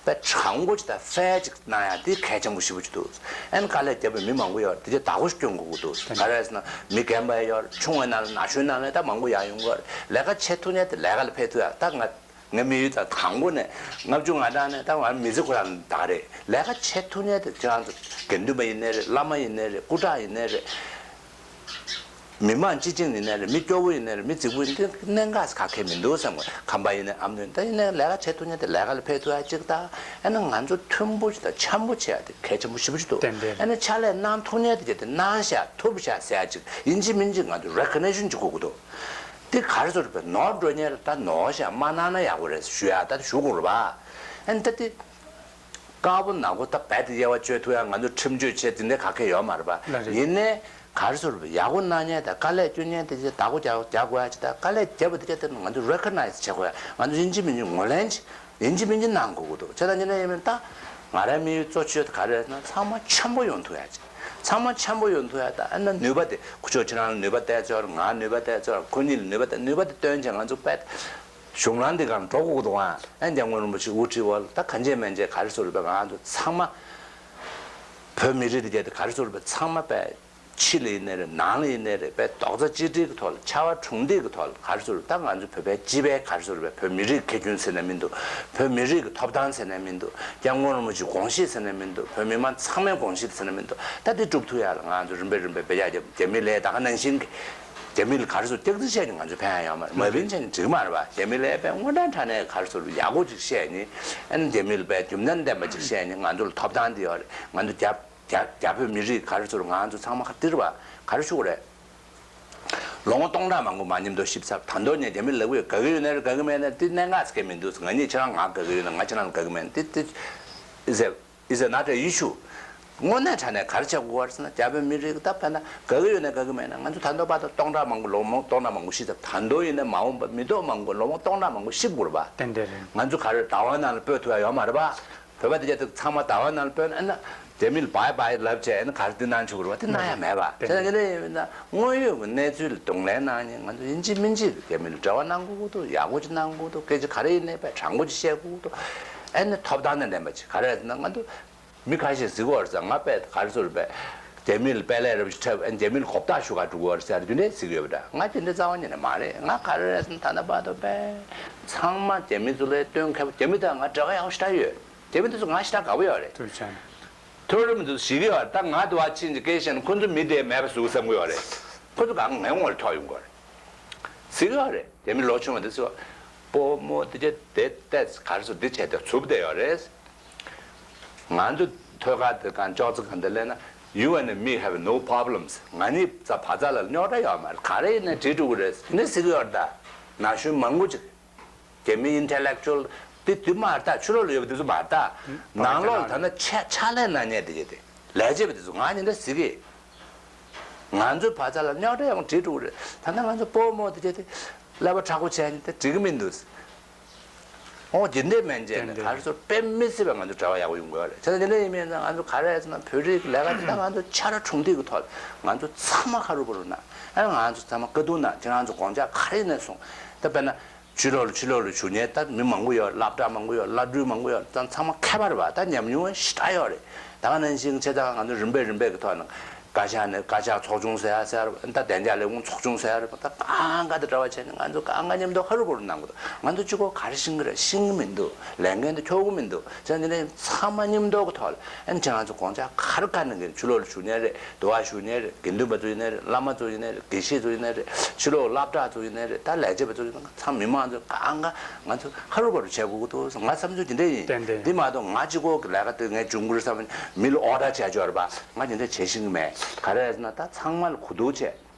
དཔེ་དྲང་པོ་ཅིག་དང་ཧྥེ་ཅིག་གནང་ཡ་དེ་གལ་ཆེན་པོ་ཞེ་པོ་ཅིག་འདུག་ཨ་ནི་དཀའ་ལས་བརྒྱབ་པའི་མི་མང་པོ་ཡོད་རེད། དེ་གའི་བདག་པོ་ཞིག་སྐྱོན་དགོས་ཀྱི་འདུག་ག་རེ་ཟེར་ན་མི་རྒན་པ་ཡོད་རེད། ཆུང་བའི་ནང་ལ་ན་གཞོན་ནང་ལ་ད་མང་པོ་ཡར་ཡོང་གི་ཡོད་རེད། ལས་ཀ་བྱེད་ཐུབ་མཁན་དེ་ལས་ཀ་ལ་ཕེབས་ཐུབ་ཡ། ད་ང་ངའི་དམིགས་ཡུལ་ད་དང་པོ་ནས་ལྔ་བཅུ་ང་གྲངས་ནས་ད་ང་མི་ཚེ་ཁོ་རང་ད་ག་རེད། ལས་ཀ་བྱེད་ཐུབ་མཁན་དེ་ཁྱེད་རང་ཚོ་དགེ་འདུན་པ་ཡིན་ནའི་རེད། བླ་མ་ཡིན་ནའི་རེད། སྐུ་དྲག་ཡིན་ནའི་རེད། མི་མང་སྤྱི་བྱིངས་ཡིན་ནའི་རེད། མི་སྐྱོ་བོ་ཡིན་ནའི་རེད། མི་རྫིག་པོ་ཡིན་ནའི་རེད། གནད་འགག་ག་གེ་མི་འདུག་བསམ་གི། ཁམས་པ་ཡིན་ནའི་ཨ་མདོ་ཡིན། ད་ཡིན་ནའི་ལས་ཀ་བྱེད་ཐུབ་མཁན་དེ་ལས་ཀ་ལ་ཕེབས་ཐུབ་ཡ་གཅིག་དང་། ཨ་ནི་ང་ཚོ་མཐུན་པོ་ཞིག་དང་འཆམ་པོ་བྱེད་ཡ་དེ་གལ་ཆེན་པོ་ཞེ་པོ་ཅིག་འདུག་ཏན་ཏན། ཨ་ནི་ཕྱག་ལས་གནང་ཐུབ་མཁན་དེ་གྱད་དེ་གནང་བཞག་ཐུབ་བཞག་ཟེར་ཡ་གཅིག་ཡིན་གཅིག་མིན་གཅིག་ང་ཚོ་རེ་ཀོ་ནེ་ཤན་ཅིག་དགོས་ཀྱི་འདུག་དེ་ག་རེ་ཟེར་རེད་པས། ནོར་འགྲོ་མཁན་ལ་ད་ནོར་བཞག་མ་གནང་ན་ཡག་པོ་རེད་ཞུ་ཡ་ད་ཞུ་དགོས་རེད་པ། ཨ་ནི་ད་དེ་དཀར་པོ་ནག་པོ་ད་རྦད་དེ་དབྱེ་བ་གཅོད་ཐུབ་ཡ། ང་ཚོ་ཁྲིམས་གཅོད་བྱེད་དེ་འདྲ་ག་གེ་ཡོད་མ་རེད་པ། ལགས་རེད། ཡིན་ནའི་ག་རེ་ཟེར་རེད་པས། ཡག་པོ་གནང་མཁན་དང་དཀའ་ལས་སྐྱོན་མཁན་དེ་ཚོ་བདག་པོ་རྒྱག་རྒྱག་དགོས་ཡ་ཅིག་དང་། དཀའ་ལས་བརྒྱབ་པ་དེ་གྱད་དེ་ང་ཚོ་རེ་ཀོ་ནའི་ཛི་བྱེད་དགོས་ཡ། ང་ཚོ་ཡིན་གཅིག་མིན་གཅིག་ངོས་ལེན་ཅིག་ཡིན་གཅིག་མིན་གཅིག་གནང་དགོས་ཀྱི་འདུག་བྱས་ཙང་ཡིན་ན་ཡིན་མིན་ད་ང་རའི་དམིགས་ཡུལ་གཙོ་ཆེ་ཤོས་དེ་ག་རེ་རེད་ཟེར་ན། ཚང་མ་འཆམ་པོ་ཡོང་ཐུབ་ཡ་ཅིག་ཚང་མ་འཆམ་པོ་ཡོང་ཐུབ་ཡ། ད་ཨ་ནི་ནུས་པ་དེ་ཁུ་ཆོ་ཁྱེད་རང་ལ་ནུས་པ་བསྡད་ཚོད་རེད། ང་ལ་ནུས་པ་བསྡད་ཚོད་རེད། ཁོ་གཉིས་ལ་ནུས་པ་བསྡད། ནུས་པ་དེ་བཏོན་བྱས་ང་ཚོ་དཔེ་གཞུང་ལམ་འདི་སྒང་འགྲོ་དགོས་ཀྱི་འདུག་ཨ། ཨ་ནི་སྐྱབས་མགོན་རིན་པོ་ཆེ་དབུ་ཁྲིད་འོག་ལ་ད་གང་བྱས་མིན་བྱས་ག་རེ་ཟེར་རེད་པས། ང་ཚོ་ཚང་མ་བོད་མི་རིགས་དེ་གྱད་དེ་ག་རེ་ཟེར་རེད་པས། ཚང་མ་དཔེ་ཕྱི་ལ་ཡིན་ནའི་རེད། ནང་ལ་ཡིན་ནའི་རེད། དཔེ་རྡོག་རྩ་གཅིག་སྒྲིལ་གྱི་ཐོག་ལ། ཕྱར་བ་གྲུ་འདེགས་ཀྱི་ཐོག་ལ་ག་རེ་ཟེར་རེད། ད་ང་ཚོ་བོད་པའི་སྤྱི་པའི་ག་རེ་ཟེར་རེད་པས། བོད་མི་རིགས་ཀྱི་ཁེ་ཕན་ཟེར་ན་མི་འདུག་བོད་མི་རིགས་ཀྱི་ཐོབ་ཐང་ཟེར་ན་མི་འདུག་སྐྱབས་མགོན་རིན་པོ་ཆེའི་དགོངས་གཞི་ཟེར་ན་མི་འདུག་བོད་མི་མང་ཚང་མའི་དགོངས་གཞི་ཟེར་ན་མི་འདུག་ད་དེ་སྒྲུབ་ཐུབ་ཡ་ལ་ང་ཚོ་རིམ་པས་རིམ་པས་འབད་རྒྱག་རྒྱབ། རྒྱ་མི་ལ་ད་ག་ནང་བཞིན་གྱི་རྒྱ་མི་ལ་ག་རེ་ཟེར། སྐྱག་རྫུན་བཤད་ནས་ང་ཚོ་ཕན་ཡ་ཡོད་མ་རེད། མ་ཕན་བྱས་ནས་འགྲིག་མ་རེད་པ། རྒྱ་མི་ལ་དཔེ་དངོས་དྲང་དྲང་གནས་ག་རེ་ཟེར་ཡག་པོ་ཅིག་བཤད་ནས། ཨ་ནི་རྒྱ་མི་ལ་དཔེ་རྒྱུ་མཚན་ལྡན་པ་ཅིག་བཤད་ནས། ང་ཚོ་ལ་ཐོབ་ཐང་དེ་ཡོད་རེད། ང་ཚོ་རྒྱ་རྒྱ་རྒྱ་བོད་མི་རིགས་ག་རེ་ཟེར། ང་ཚོ་ཚང་མ་ག་དེ་རེད་པ། ག་རེ་ཞུ་དགོས་རེད། ལོ་ངོ་སྟོང་ཕྲག་མང་པོ་མ་ཉམས་རྟོགས་ཞིབ་ཚགས། ད་དུང་ངས་རྒྱ་མི་ལབ་ཀྱི་ཡོད། དགའ་གི་ཡོད་ན་རེད། དགའ་གི་མེད་ན་རེད། དེ་གནད་འགག་ཟེར་མཁན་མི་འདུག་ང་གཉིས་ཁྱེད་རང་ང་དགའ་གི་ཡོད་ན། ང་ཁྱེད་རང་ལ་དགའ་གི་མེད་ན། དེ་དེ་is a is a not a issue། དངོས་གནས་དྲང་གནས་ག་རེ་བྱེད་དགོས་པ་རེད་ཟེར་ན། རྒྱ་བོད་མི་རིགས་ད་དཔེར་ན་དགའ་གི་ཡོད་ན་དགའ་གི་མེད་ན། ང་ཚོ་ད་ལྟ་བར་དུ་སྟོང་ཕྲག་མང་པོ་ལོ་ངོ་སྟོང་ཕྲག་མང་པོ་ཤི་ཚར། ད་དུང་ཡིན་ན་མ་འོངས་པ་མི་ཐོག་མང་པོ་ལོ་ངོ་སྟོང་ཕྲག་མང་པོ་ཤི་དགོས་རེད་པ། ཏན་ཏན་རེད། ང་ཚོ་ག་རེ་ཟླ་བ་ནང་ལ་སྤོས་ཐུབ་ཡ་ཡོད་མ་རེད་པ། བོད་པ་དེ་གྱད་དེ་ཚང་མ་ཟླ་བ་ནང་ལ་སྤོས་ན། ཨ་ནི་རྒྱ་མི་ལ་བྷའི་བྷའི་ལབ་བྱས་ཨ་ནི་ག་རེ་འདི་གནང་ཆོག་གི་རེད་པ། དེ་གནང་ཡ་མེད་པ། དེ་ནས་དེ་འདྲ་ཡིན་ན་དངོས་ཡོད་ཀྱི་གནས་ཚུལ་ལ་གདོང་ལེན་གནང་ནས་ང་ཚོ་ཡིན་གཅིག་མིན་གཅིག་རྒྱ་མི་ལ་འབྲེལ་བ་གནང་དགོས་ཀྱི་འདུག་ཡག་པོ་ཅིག་གནང་དགོས་ཀྱི་འདུག་སྐད་ཆ་ག་རེ་ཡིན་ནའི་དཔེ་དྲང་པོ་ཅིག་བཤད་དགོས་ཀྱི་འདུག་ཨ་ནི་ཐོབ་ཐང་དང་ལྡན་པ་ཅིག་ག་རེ་ཟེར་ན། ང་ཚོ་མི་ཁ་ཤས་ཟེར་གྱི་ཡོད་རེད་ཟེར། ང་དཔེ་ག་རེ་ཟེར་རེད་པས། རྒྱ་མི་ལ་དཔེ་ལས་རབ་ཅིག་འཁྲབ། ཨ་ནི་རྒྱ་མི་ལ་གོ་བརྡ་ཞུ་ག་འགྲོ་གི་ཡོད་རེད་ཟེར། དེ་འདྲ་ཟེར་གྱི་ཡོད་པ་འདྲ། ང་དེ་འདྲ་རྩ་བ་ཉིད་ནས་མ་རེད། ང་ག་རེ་རེད་ཟེར་ན། ད་ལྟ་བར་དུ་དཔེ་ཚང་མ་རྒྱ་མི་ཚོ་ལ་སྟོན་མཁས་པོ། རྒྱ་མི་དང་ང་འབྲེལ་བ་ཡག་པོ་ཞེ་དྲག་ཡོད། རྒྱ་མི་དེ་ཚོ་ང་ཞེ་དྲག་དགའ་པོ་ཡོད་རེད། ཐུགས་རྗེ་ཆེ། མཐོ་རིམ་དུ་ཞིག་ཡོད། ད་ང་དུ་བ་ཕྱིན་གྱི་སྐད་བཤད་ན་ཁོ་ཚོ་མི་དེ་མེད་པ་བཟོ་བསམ་གྱི་ཡོད་རེད། ཁོ་ཚོ་གང་ངའི་ངོ་ལ་ཐོག་ཡོང་གི་ཡོད་རེད། ཟིག་ཡོད་རེད། རྒྱ་མི་ལོ་ཆུང་བ་དེ་ཚོ་སྤོ་རྨོ་དེ་ཚོ་དེ་ཏེས་ག་རེ་ཟེར། འདི་བྱས་ཏེ་ཚུབ་བསྡད་ཡོད་རེད། ང་ཚོ་ཐོད་ཁ་དེ་གང་ཅོག་ཙེ་གང་དེ་ལེན་ན། You and me have no problems. ང་གཉིས་རྩ་བ་རྩ་ལ་རྙོག་དྲ་ཡོད་མ་རེད། ག་རེ་ཡིན་ན་འགྲིག་འགྲོ་གི་རེད། དེ་ནས་ཟིག་ཡོད་རེད། ད་ན་གཞོན་མང་པོ་ཅིག་རྒྱ་མི་ཨིན་ཊེ་ལེག་ཅུ་ཨལ་དེ་དེ་མ་རེད། ད་ཕྱི་ལོགས་ལ་ཡོད་པ་དེ་ཚོ་མ་རེད། ད་ནང་ལོགས་ལ་ད་ནི་ཕྱག་ཕྱག་ལས་གནང་མཁན་དེ་གྱད་དེ། ལས་བྱེད་པ་དེ་ཚོ་ང་གཉིས་འདྲ་ཟེར་གི། ང་ཚོའི་བར་མཚམས་ལ་རྙོག་དྲ་ཡོང་འགྲིག་འགྲོ་གི་རེད། ད་ནི་ང་ཚོ་སྤོ་རྨོ་དེ་གྱད་དེ་ཀླད་པ་མཁྲེགས་པོ་བྱས་ནས་དེ་འགྲིག་གི་མི་འདུག་ཨོ་དེ་འདྲས་མིན་བྱས་ནས་ག་རེ་ཟེར། དཔེ་མི་སྲིད་པའི་ང་ཚོ་འབྲེལ་བ་ཡག་པོ་ཡོང་གི་ཡོད་རེད། བྱས་ཙང་དེ་འདྲ་ཡིན་མིན་ཙང་ང་ཚོ་ག་རེ་ཟེར་ན། བོད་རིགས་ཀྱི་ལས་ཀ་དེ་ད་ང་ཚོ་ཕྱར་གྲུ་འདེགས་ཀྱི་ཐོག་ལ་ང་ཚོ་ཚང་མ་ཁ་རུབ་པོ་རུབ་ན། ཨ་ང་ཚོ་ཚང་མ་དཀའ་སྡུག་ན། ཁྱེད་རང་ཚོ་དགོངས་འཆར་ག་རེ་ཡིན་ན་གསུངས། ད་དཔེར་ན། ཕྱི་ལོགས་ལ་ཕྱི་ལོགས་ལ་བཞུགས་མཁན་ད་མི་མང་པོ་ཡོད། སློབ་གྲྭ་མང་པོ་ཡོད། བླ་སྤྲུལ་མང་པོ་ཡོད། ད་ཚང་མ་མཁས་པ་རེད་པ། ད་ཉམས་མྱོང་ཞེ་དྲག་ཡོད་རེད། ད་ག་ནང་བཞིན་བྱས་ཙང་ང་ཚོ་རིམ་པས་རིམ་པས་ཀྱི་ཐོག་ནས་ བཀའ་ཤག་ནས་བཀའ་ཤག་ཚོགས་ཆུང་ཟེར་ཡ་ཟེར་ཡ་རེད་པ། ད་བདེ་འཇགས་ལས་ཁུངས་ཚོགས་ཆུང་ཟེར་ཡ་རེད་པ། ད་གང་ག་དེ་འདྲ་བ་བྱས་ནས་ང་ཚོ་གང་ག་མཉམ་དུ་ཧ་རུ་གོ་རུ་གནང་གི་འདུག་ང་ཚོ་གཅིག་པོ་ག་རེ་ཤེས་ཀྱི་རེད། ཤེས་ཀྱི་མི་འདུག་ལས་འགན་དེ་འཁྱོག་གི་མི་འདུག་བྱས་ནས་ཚང་མ་མཉམ་དུ་གི་ཐོག་ལ་ཨ་ནི་ཁྱེད་རང་ཚོ་དགོངས་འཆར་ག་རེ་བཀའ་གནང་གི་རེད། ཕྱི་ལོགས་ལ་བཞུགས་མཁན་རེད། འདུལ་བ་ཞུ་མཁན་རེད། དགེ་འདུན་པ་ཚོ་ཡིན་ནའི་རེད། བླ་མ་ཚོ་ཡིན་ནའི་རེད། དགེ་བཤེས་ཚོ་ཡིན་ནའི་རེད། ཕྱི་ལོགས་སློབ་གྲྭ་ཚོ་ཡིན་ནའི་རེད། ད་ལས་བྱེད་པ་ཚོ་ཡིན་ནའི་ཚང་མི་མང་ཚོ་གང་ག་ང་ཚོ་ཧ་རུ་བ་རུ་བྱེད་དགོས་ཀྱི་འདུག་ང་བསམ་ཚུལ་དེ་འདྲ་ཡིན། ཏན་ཏན། འདི་མ་གཏོགས་ང་གཅིག་པོ་གི་ལས་ཀ་དེ་ངས་འབྱུང་འགྱུར་བསམ། མི་ལ་ཨོ་ཌར་བྱས་ཆོག་རེད་པ། ང་དེ་འདྲ་བྱེད་ཤེས་ཀྱི་མེད། ག་རེ་རེད་ཟེར་ན་ད་ཚང་མ་ལ་གོ་བསྡུར་བྱས།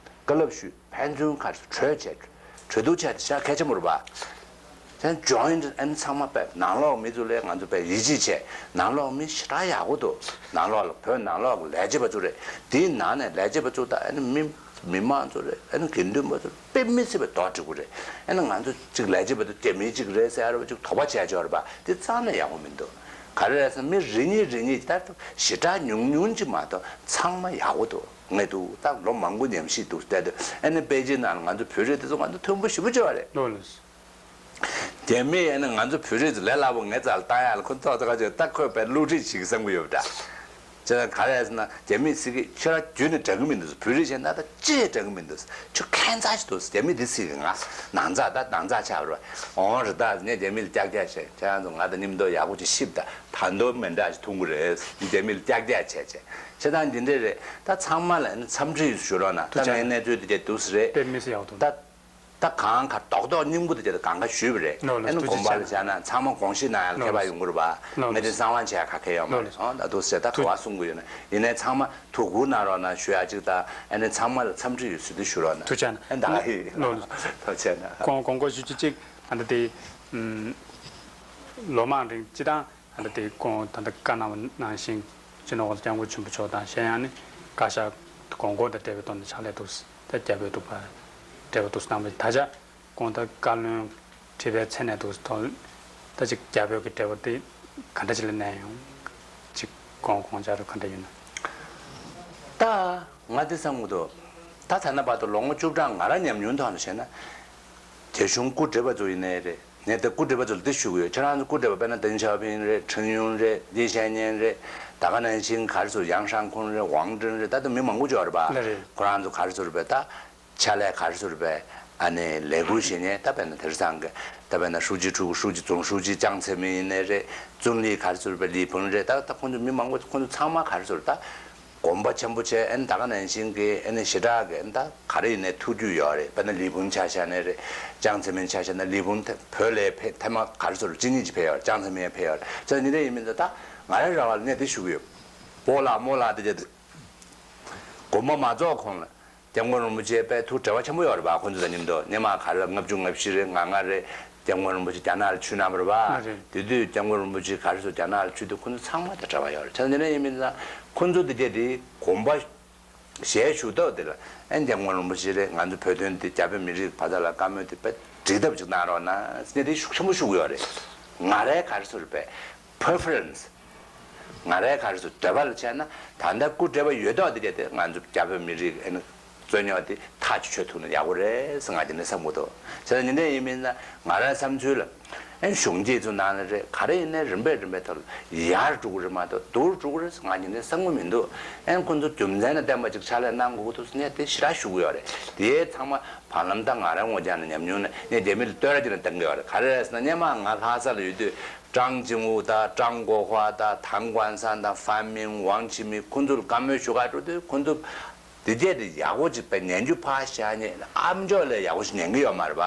བཀའ་སློབ་ཞུས། ཕན་ཚུན་ག་རེ་གྲོས་བྱས། གྲོས་བསྡུར་བྱས་དེ་ཤ་གལ་ཆེན་པོ་རེད་པ། ཚན་ཇོ་ཡིན་ཨན་ཚང་མ་པས་ནང་ལོགས་མི་ཚོ་ལས་ང་ཚོ་པས་ཡིད་ཆེས་བྱས། ནང་ལོགས་མི་ཞེ་དྲག་ཡག་པོ་འདུག་ནང་ལོགས་ལ་བོད་ནང་ལོགས་ཀྱི་ལས་བྱེད་པ་ཚོ་རེད། དེའི་ནང་ནས་ལས་བྱེད་པ་ཚོ་དང་ཨ་ནི་མི་མི་མང་ཚོ་རེད། ཨ་ནི་དགེ་འདུན་པ་ཚོ་དཔེ་མི་སྲིད་པའི་དོགས་འགྲིག་གི་རེད། ཨ་ནི་ང་ཚོ་གཅིག་ལས་བྱེད་པ་ཚོ་རྒྱ་མི་གཅིག་རེད་ཟེར་བ་གཅིག་དོགས་པ་བྱས་ཆོག་རེད་པ། དེ་རྩ་ནས་ཡག་པོ་མི་འདུག་ག་རེ་རེད་ཟེར་ན་མི་རེ་གཉིས་རེ་གཉིས་ལྟར་དུ་ཞེ་དྲག་ཉུང་ཉུང་ཅིག་མ་གཏོགས་ཚང་མ་ཡག་པོ་འདུག་ངས་འདུག་ད་ལོ་མང་པོ་ཉམས་ཞིབ་འདུག་བལྟས་དུས་ཨ་ནི་པེ་ཅིན་ནང་ལ་ང་ཚོ་བོད་རིགས་དེ་ཚོ་ང་ཚོ་མཐུན་པོ་ཞེ་པོ་ཅིག་ཡོད་རེད། ལོ་ལོ། རྒྱ་མིས་ཨ་ནི་ང་ཚོ་བོད་རིགས་ཚོ་ལས་སླ་པོ་ངའི་རྩ་ལ་བཏང་ཡག་ལ་ཁོ་ཚོ་ཚ་ཁ་ཅིག་ད་ཁོས་བས་བསླུ་བྲིད་བྱེད་ཀྱི་བསམ་གྱི་ཡོད་པ་འདྲ། ཅེ་ན་ག་རེ་ཟེར་ན་རྒྱ་མིས་ཟེར་གི་ཁྱོད་རང་རྒྱུད་ནས་དྲན་གི་མི་འདུག་བོད་རིགས་བྱས་ན་ད་ཅི་ཡང་དྲན་གི་མི་འདུག་ཁྱོད་ཁྱད་མཚར་ཞིག་འདུག་རྒྱ་མིས་འདི་ཟེར་གི་ང་ནང་ཚགས་ད་ནང་ཚགས་ཆགས་པ་རེད། འོང་རེད། ད་ངས་རྒྱ་མི་ལ་ཀྱག་ཀྱག་བྱས། ཁྱེད་རང་ཚོ་ང་དང་མཉམ་དུ་ཡག་པོ་ཅིག་གཤིབ་ད། ད་མདོ་མི་འདྲ་ཞིག་འཐུང་གི་རེད། རྒྱ་མི་ལ་ཀྱག་ཀྱག་བྱས་བྱས། བྱེད་སྟངས་འདི་འདྲས་རེད། ད་ཚང་མ་ལ་ནི་འཚམས་འདྲི་ཞུ་རོགས་གནང་། ད་ཐུགས་རྗེ་ངའི་གནས་ཚུལ་འདི་འདྲས་འདུག་ཟེར་རེད། དཔེ་མི་སྲིད་ཡག་འདུག་ད་ད་གང་ག་རྡོག་རྡོག་སྙིང་པོ་དེ་དེ་གང་ག་ཞུས་པ་རེད། ལོ་ལོ། ཨ་ནི་ཐུགས་རྗེ་དགོངས་པ་ཆེ་ལ་ན། བྱས་ན་ཚང་མ་དགོངས་བཞེས་གནང་ཡག་ལ་ལོ་ཁྱད་པར་ལོ། ཡོང་གི་རེད་པ། ལོ་ལོ། ངས་དེ་གསང་བ་བྱས་ཡག་ག་གེ་ཡོད་མ་ལོ་རེད། ལོ། ཨོ་ད་འདུག་ཟེར། ད་ག་པར་གསུང་གི་ཡོད་ན་ཡིན་ནའི་ཚང་མ་ཐུགས་ཁུར་གནང་རོགས་གནང་ཞུ་ཡག་གཅིག་དང་། ཨ་ནི་ཚང་མ་ལ་འཚམས་འདྲི་ཡོད་ཚུལ་དེ་ཞུ་རོགས་གནང་། ཐུགས་རྗེ་ཆེ་གནང་། ཨ་ད་ཧི། ལོ་ལོ། ཐུགས་རྗེ་ཆེ་གནང་། དགོངས་དགོངས་སྐོར་ཞུ་རྒྱུ་གཅིག་ཨ་ད་དེ་ཨུམ། ལོ་མང་རིང་སྤྱི་བཏང་ཨ་ད་དེ་ཁོང་ད་ལྟ་བཀའ་གནང་བ་ནང་བཞིན་སྤྱི་ནོར་༸གོང་ས་༸སྐྱབས་མགོན་ཆེན་པོ་མཆོག་དང་། གཞན་ཡང་ནི་བཀའ་ཤག་དགོངས་སྐོར་དང་འབྲེལ་བའི་ཐོག་ནས་ཕྱག་ལས་འདུག་ད་རྒྱ་བོད་འདུག་པ་འབྲེལ་བ་འདུག་གནང་བའི་ད་ཆ་ཁོང་ད་བཀའ་བློན་ཁྲི་པའི་མཚན་གནས་འདུག་ཐོག་ད་ཅིག་རྒྱ་བོད་ཀྱི་འབྲེལ་བ་དེ་ག་འདྲ་ཅིག་ལ་གནས་ཡོང་། ཅིག་དགོངས་དགོངས་འཆར་ག་འདྲ་ཡོད་ན། ད་ང་འདི་བསམ་གྱི་འདུག་ད་ད་ལྟ་བར་དུ་ལོ་ངོ་བཅུ་གྲངས་ང་རང་ཉམས་མྱོང་ཐོག་ནས་བཤད་ན། རྒྱ་གཞུང་སྐུ་བགྲེས་པ་ཚོ་ཡིན་ནའི་རེད། ངས་ད་སྐུ་བགྲེས་པ་ཚོ་ལ་འདི་ཞུ་གི་ཡོད། ཁྱེད་རང་ཚོ་སྐུ་བགྲེས་པ་དཔེར་ན་ཏེང་ཞའོ་ཕིང་རེད། ཁྲེན་ཡུན་རེད། ལི་ཤན་ཉན་རེད། ད་ག་ནང་བཞིན་ག་རེ་ཟེར། ཡང་ཧྲན་ཁུན་རེད། ཝང་ཀྲིན་རེད། ད་ད་མི་མང་པོ་ཅིག་ཡོད་རེད་པ། ལགས་རེད། ཁོ་རང་ཚོ་ག་རེ་ཟེར་བས་ད་ཕྱག་ལས་ག་རེ་ཟེར་བས་ཨ་ནི་ལས་འགུལ་བྱེད་མཁན། ད་དཔེར་ན་དེང་སང་གི་ད་དཔེར་ན་ཧྲུའུ་ཅི་ཧྲུའུ་ཧྲུའུ་ཅི་ཙུང་ཧྲུའུ་ཅི་ཅང་ཙེ་མིན་ཡིན་ནའི་རེད། ཙུང་ལི་ག་རེ་ཟེར་བས་ལི་ཕུང་རེད། ད་ད་ཁོང་ཚོ་མི་མང་པོ་ཁོང་ཚོ་ཚང་མ་ག་རེ་ཟེར་ད། གོམ་པ་ཆེན་པོ་བྱས། ཨ་ནི་ད་ག་ནང་བཞིན་གྱི་ཨ་ནི་ཞེ་དྲག་གི་ཨ་ནི་ད་ག་རེ་ཡིན་ནའི་ཐུགས་རྒྱུས་ཡོད་རེད། དཔེར་ན་ལི་ཕུང་ཆ་བཞག་ནའི་རེད། ཅང་ཙེ་མིན་ཆ་བཞག་ན་ལི་ཕུང་ཐེ་བོད་ལ་ཕེ་ཐེངས་མ་ག་རེ་ཟེར་གཅིག་གཉིས་ཅིག་ཕེབས་ཡོད་རེད། ཅང་ཙེ་མིན་ཡང་ཕེབས་ཡོད་རེད། ཙང་ཉིན་རེ་ཡིན་མིན་ད་ད་ང་རང་རང་བ་ལ་ངས་དེ་ཞུ་གི་ཡོད། སྤོ་ལགས་རྨོ་ལགས་དེ་རེད། དགོངས་པ་མ་རྫོགས་གོང་ལ་སྐྱབས་མགོན་རིན་པོ་ཆེ་དཔེ་ཐུགས་འབྲེལ་བ་ཆེན་པོ་ཡོད་རེད་པ། ཁོང་ཚོ་དང་མཉམ་དུ་སྔོན་མ་ག་རེ་ལབ་ལྔ་བཅུ་ང་བཞི་རེད། ང་ལྔ་རེད། སྐྱབས་མགོན་རིན་པོ་ཆེ་རྒྱ་ནག་ལ་ཆིབས་གནང་བ་རེད་པ། ཨ་རེད། དེ་དུས་སྐྱབས་མགོན་རིན་པོ་ཆེ་ག་རེ་ཟེར་རྒྱ་ནག་ལ་ཆིབས་དུས་ཁོང་ཚོ་ཚང་མ་དང་འབྲེལ་བ་ཡོད་རེད། བྱས་ཙང་དེ་འདྲ་ཡིན་མིན་ཙང་ཁོང་ཚོ་དེ་གས་དེ་དགོངས་པ་ཞལ་ཞུ་ཐོག་དེ་ལ་ཨ་ནི་སྐྱབས་མགོན་རིན་པོ་ཆེ་རེད། ང་ཚོ་བོད་དོན་དེ་རྒྱ་བོད་མི་རིགས་བར་ཐག་ལ་བཀའ་མོལ་དེ་དཔེ་འགྲིག་ཐབས་ཅིག་གནང་རོགས་གནང་ཟེར་ནས་དེ་ཤུགས་ཆེན་པོ་ཞུ་གི་ཡོད་རེད། ང་རའི་ག་རེ་ཟེར་བས་preference། ང་རའི་ག་རེ་ཟེར་འདོད་པ་ལ་བྱས་ན་ད་ལྟ་སྐུ་བགྲེས་པ་ཡོད་ཐོག་དེ་གས་དེ་ང་ཚོ་རྒྱ་བོད་མི་རིགས་ཨ་ནི་རྩོད་རྙོག་དེ་ཐག་ཆོད་ཐུབ་ན་ཡག་པོ་རེད་ཟེར་ང་དེ་ནས་བསམ་གྱི་འདུག་བྱས་ཙང་ཉིན་དེ་ཡིན་མིན་ན་ང་རའི་བསམ་ཚུལ་ལ་ཨ་ནི་གཞུང་འབྲེལ་ཚོ་ནང་ལ་རེད། ག་རེ་ཡིན་ནའི་རིམ་པས་རིམ་པས་ཐོག་ལ་ཡར་འགྲོ་གི་རེད་མ་གཏོགས་སྡུག་རུ་འགྲོ་གི་རེད་ཟེར་ང་ཉིན་དེ་བསམ་གྱི་མི་འདུག་ཨ་ནི་ཁོང་ཚོ་རྒྱུ་མཚན་དང་ལྡན་པ་ཅིག་ཕྱག་ལས་གནང་དགོས་ཀྱི་འདུག་ཟེར་ངས་དེ་ཞེ་དྲག་ཞུ་གི་ཡོད་རེད། དེ་ཚང་མ་བར་ལམ་ད་ང་རའི་ངོ་རྒྱ་ནས་ཉམས་མྱོང་ནས་ངས་རྒྱ་མི་ལ་བསྟོད་ར་ཅིག་ནས་བཏང་གི་ཡོད་རེད། ག་རེ་རེད་ཟེར་ན་སྔོན་མ་ང་ལྷ་ས་ལ་ཡོད་དུས་ཀྲང་ཅིང་ཝུ་དང་ཀྲང་གོ་ཧྭ་དང་ཐང་ཀོན་སན་དང་ཧྥན་མིང་ཝང་ཆི་མི་ཁོང་ཚོ་ལ་བཀའ་མོལ་ཞུ་ག་འགྲོ་དུས་ཁོང་ཚོ་དེ་རྗེས་དེ་ཡག་པོ་ཅིག་དཔེ་ཉན་རྒྱུ་ཕར་བཞག་ནས་ཨ་མཆོག་ལས་ཡག་པོ་ཞིག་ཉན་གི་ཡོད་མ་རེད་པ།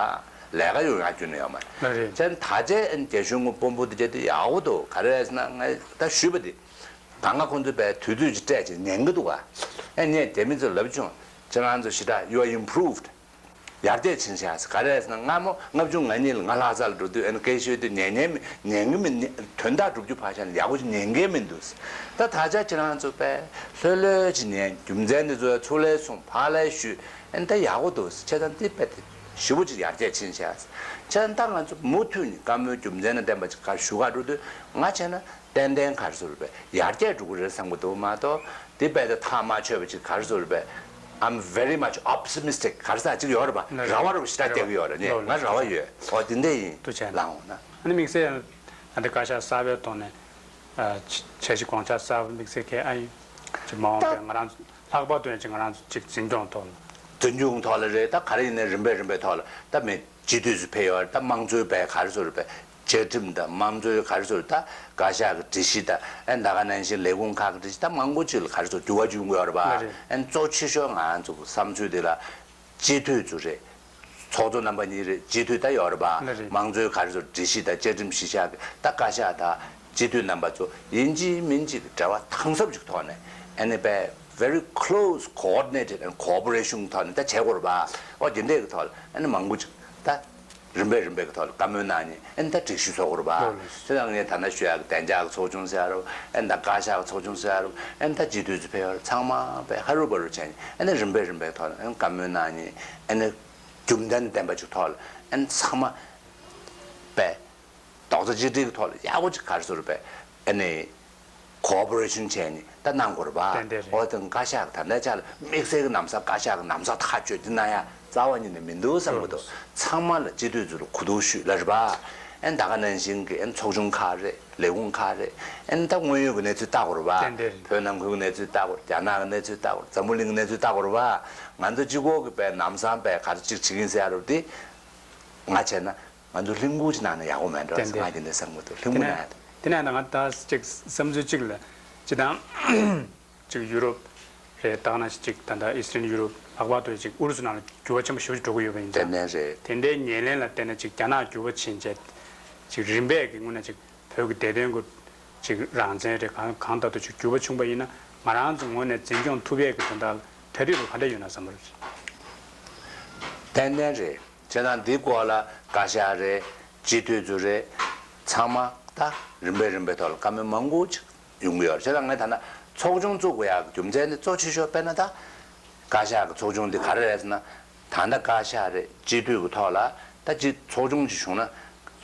ལས་ཀ་ཡོང་ཡག་ཁྱོན་ནས་ཡོད་མ་རེད། ལགས་རེད། བྱས་ཙང་ད་ཆའི་རྒྱ་གཞུང་གི་དཔོན་པོ་དེ་རྗེས་དེ་ཡག་པོ་འདུག་ག་རེ་རེད་ཟེར་ན་ངས་ད་ཞུས་པ་དེ་གང་ག་ཁོང་ཚོས་དཔེ་དུས་ཚོད་ཅིག་སྤྲད་ཅིག་ཉན་གི་འདུག་ག་ཨ་ངས་རྒྱ་མི་ཚོར་ལབ་བྱུང་། ཁྱེད་རང་ཚོ་ཞེ་དྲག you are improved། ཡར་རྒྱས་ཕྱིན་ཤག་ག་རེ་རེད་ཟེར་ན་སྔ་མོ་ལྔ་བཅུ་ང་གཉིས་ལ་ང་ལྷ་ས་ལ་འགྲོ་དུས་ཨ་ནི་སྐད་ཤོད་དུས་ཉན་ཉན་མི་ཉན་གི་མི་ཉན་དོན་དག་སྒྲུབ་རྒྱུ་ཕར་བཞག་ནས་ཡག་པོ་ཞིག་ཉན་གི་མི་འདུག་ད་ད་ཆ་ཁྱེད་རང་ཚོ་དཔེ་ལྷོད་ལྷོད་ཅིག་ཉན་རྒྱུ་མཚན་དེ་ཚོ་ཚུར་ལན་གསུངས་ཕར་ལན་ཞུས་ཨ་ནི་ད་ཡག་པོ་འདུག་བྱས་ཙང་འདི་དཔེ་དེ་ཞེ་པོ་ཅིག་ཡར་རྒྱས་ཕྱིན་ཤག་བྱས་ཙང་ད་ང་ཚོ་མུ་མཐུད་ནས་བཀའ་མོལ་རྒྱུ་མཚན་དང་ལྡན་པ་ཅིག་ག་ཞུ་ག་འགྲོ་དུས་ང་བྱས་ན། ཏན་ཏན་ག་རེ་ཟེར་བས་ཡར་རྒྱས་འགྲོ་གི་རེད་བསམ་གྱི་འདུག་མ་གཏོགས་འདི་དཔེ་ད་ཐག་མ་ཆོད་པ་ཅིག་ག་རེ་ཟེར་བས། I'm very much optimistic ག་རེ་ཟེར་ཅིག་ཡོད་རེད་པ། ལགས་རེད། རེ་བ་རེ་བ་ཞེ་དྲག་རྒྱག་གི་ཡོད་རེད། ངས་ལགས་ང་རེད། རེ་བ་ཡོད། ཨོ་དེ་འདྲ་ཡིན། ཐུགས་རྗེ་ཆེ། ལགས་འོང་ན། ཨ་ནི་དམིགས་བསལ་ཨ་འདི་བཀའ་ཤག་གསར་པའི་ཐོག་ནས་ཨ་འཆར་གཞི་དགོངས་འཆར་གསར་པ་དམིགས་བསལ་གལ་ཨ་ཡིན། མ་འོངས་པའི་ང་རང་ཚོ་ལྷག་པར་དུ་ཡང་ཅིག་ང་རང་ཚོ་ཅིག་འཛིན་སྐྱོང་ཐོག་ལ། འཛིན་སྐྱོང་ཐོག་ལ་རེད། ད་ག་རེ་ཡིན་ནའི་རིམ་པས་རིམ་པས་ཐོག་ལ་ད་མི་སྤྱི་འཐུས་ཚོ་ཕེབས་ཡོད་རེད། ད་དམངས་གཙོའི་བས་ག་རེ་ཟེར་རེད་པས། བཅའ་ཁྲིམས་དང་དམངས་གཙོའི་ག་རེ་ཟེར་རེད། ད་བཀའ་ཤག་གི་སྒྲིག་གཞི་དང་ཨ་ནི་ད་ག་ནང་བཞིན་ལས་ཁུངས་ཁག་གི་སྒྲིག་གཞི་ད་མང་པོ་ཅིག་ལ་ག་རེ་ཟེར་འགྱུར་བ་བྱུང་དགོས་ཡོད་རེད་པ། ལགས་རེད། ཨ་ནི་གཙོ་ཆེ་ཤོས་ང་རང་ཚོ་བསམ་ཚུལ་དེ་ལ། སྤྱི་འཐུས་ཚོ་རེད། ཚོགས་གཙོ་རྣམ་པ་གཉིས་རེད། སྤྱི་འཐུས་ད་ཡོད་རེད་པ། ལགས་རེད། དམངས་གཙོའི་ག་རེ་ཟེར་སྒྲིག་གཞི་དང་བཅའ་ཁྲིམས་གཞི་བཞག་གི་ད་བཀའ་ཤག་དང་སྤྱི་འཐུས་རྣམ་པ་ཚོ་ཡིན་གཅིག་མིན་གཅིག་འབྲེལ་བ་དམ་ཟབ་ཅིག་ཐོག་ནས་ཨ་ནི་པས་very close coordinated and cooperation ཐོག་ནས་ད་བྱེད་དགོས་རེད་པ། ཨོ་དེ་འདྲས་ཀྱི་ཐོག་ལ་ཨ་ནི་མང་པོ་ཅིག་ད་རིམ་པས་རིམ་པས་ཀྱི་ཐོག་ལ་བཀའ་མོལ་གནང་ནས་ཨ་ནི་ད་སྒྲིག་གཞི་བཟོ་དགོས་རེད་པ། ལགས་རེད། དེ་ནང་ངས་ད་ལྟ་ཞུ་ཡག་གི་བདེ་འཇགས་ཀྱི་ཚོགས་ཆུང་ཟེར་ཡ་རེད། ཨ་ནི་ད་བཀའ་ཤག་གི་ཚོགས་ཆུང་ཟེར་ཡ་རེད། ཨ་ནི་ད་སྤྱི་འཐུས་ཚོ་ཕེབས་ཡ་རེད། ཚང་མ་པས་ཧ་རུ་བ་རུ་བྱས་ནས་ཨ་ནི་རིམ་པས་རིམ་པས་ཐོག་ནས་ཨ་ནི་བཀའ་མོལ་གནང་ནས་ཨ་ནི་རྒྱུ་མཚན་ལྡན་པ་ཅིག་ཐོག་ལ་ཨ་ནི་ཚང་མ་པས་རྡོག་རྩ་གཅིག་སྒྲིལ་གྱི་ཐོག་ལ་ཡག་པོ་ཅིག་ག་རེ་ཟེར་རེད་པས། ཨ་ནི་ཀོ་ཨོ་པ་རེ་ཤན་བྱས་ནས་ད་གནང་དགོས་རེད་པ། ཏན་ཏན་རེད། འོ་དེ་བཀའ་ཤག་ད་ལྟའི་ཆ་ལ་དམིགས་བསལ་གྱི་ལམ་སང་བཀའ་ཤག་གི་ལམ་སང་ཐག་གཅོད་དེ་གནང་ཡ་རྩ་བ་ཉིད་ནས་མི་འདུག་བསམ་གྱི་འདུག་ཚང་མ་ལ་སྤྱི་འཐུས་ཚོ་ལ་གོ་བསྡུར་ཞུས་ལབ་རེད་པ། ཨ་ནི་ད་ག་ནང་བཞིན་གྱི་ཨ་ནི་ཚོགས་ཆུང་ཁག་རེད། ལས་ཁུངས་ཁག་རེད། ཨ་ནི་ད་དངོས་ཡོད་ཀྱི་གནས་ཚུལ་ལྟ་དགོས་རེད་པ། ཏན་ཏན་རེད། བོད་ནང་ཁུལ་གྱི་གནས་ཚུལ་ལྟ་དགོས་རེད། རྒྱ་ནག་གི་གནས་ཚུལ་ལྟ་དགོས་རེད། འཛམ་བུ་གླིང་གི་གནས་ཚུལ་ལྟ་དགོས་རེད་པ། ང་ཚོ་གཅིག་པོ་གི་པས་ལམ་སང་པས་ག་རེ་གཅིག་བྱེད་ཀྱི་ཡིན་ཟེར་ཡ་རེད་དེ། ང་བྱས་ན་ང་ཚོ་ལྷིང་སྒུག་ཅིག་གནང་ན་ཡག་པོ་མེད་འགྲོ་ཟེར། ཏན་ཏན། ང་དེ་འདྲ་བསམ་གྱི་འདུག་ལྷིང་སྒུག་གནང་ཡ་དེ། དེ་ནས་ང་ད་ཅིག་བསམ་ཚུལ་གཅིག་ལ་ཅིག་དང་། ཅིག་ཡུ་རོབ་རེད། ད་ག་ནང་བཞིན་ཅིག་ད་ལྟ་ཨི་སི་ཊརན་ཡུ་རོབ་ལྷག་པར་དུ་ཅིག་ཨུ་རུ་སུ་ནང་ལ་འགྱུར་བ་ཆེན་པོ་ཞེ་པོ་ཅིག་འགྲོ་གི་ཡོད་པ་ཡིན་ཙང་། ཏན་ཏན་རེད། དེ་འདྲའི་ཉེར་ལེན་ལ་བལྟས་ན་ཅིག་རྒྱ་ནག་འགྱུར་བ་ཕྱིན་བྱས་ཅིག་རིམ་པས་ཀྱི་སྔོན་ན་ཅིག་བོད་ཀྱི་བདེ་དོན་གྱི་ཅིག་རང་བཙན་རེད། གང་གང་ལྟར་དུ་ཅིག་འགྱུར་བ་བྱུང་པ་ཡིན་ན་ང་རང་ཚོ་ངོས་ནས་འཛིན་སྐྱོང་ཐུབ་ཡས་ཀྱི་དོན་དག་ལ་གྲ་སྒྲིག་རུ་ག་འདྲ་ཡོད་ན་བསམ་པ་རེད། ཏན་ཏན་རེད། བྱས་ཙང་འདི་སྐོར་ལ་བཀའ་ཤག་རེད། སྤྱི་འཐུས་ཚོ་རེད། ཚང་མ་ད་རིམ་པས་རིམ་པས་ཐོག་ལ་བཀའ་མོལ་མང་པོ་ཅིག་ཡོང་གི་ཡོད་རེད། བྱས་ཙང་ངས་ད་ལྟ་ཚོགས་ཆུང་བཙུགས་དགོས་ཡག་གི་རྒྱུ་མཚན་ནི་གཙོ་ཆེ་ཤོས་དཔེར་ན་ད་བཀའ་ཤག་གི་ཚོགས་ཆུང་འདི་ག་རེ་རེད་ཟེར་ན། ད་ལྟ་བཀའ་ཤག་རེད། སྤྱི་འཐུས་ཀྱི་ཐོག་ལ་ད་སྤྱི་ཚོགས་ཆུང་ཅིག་བྱུང་ན་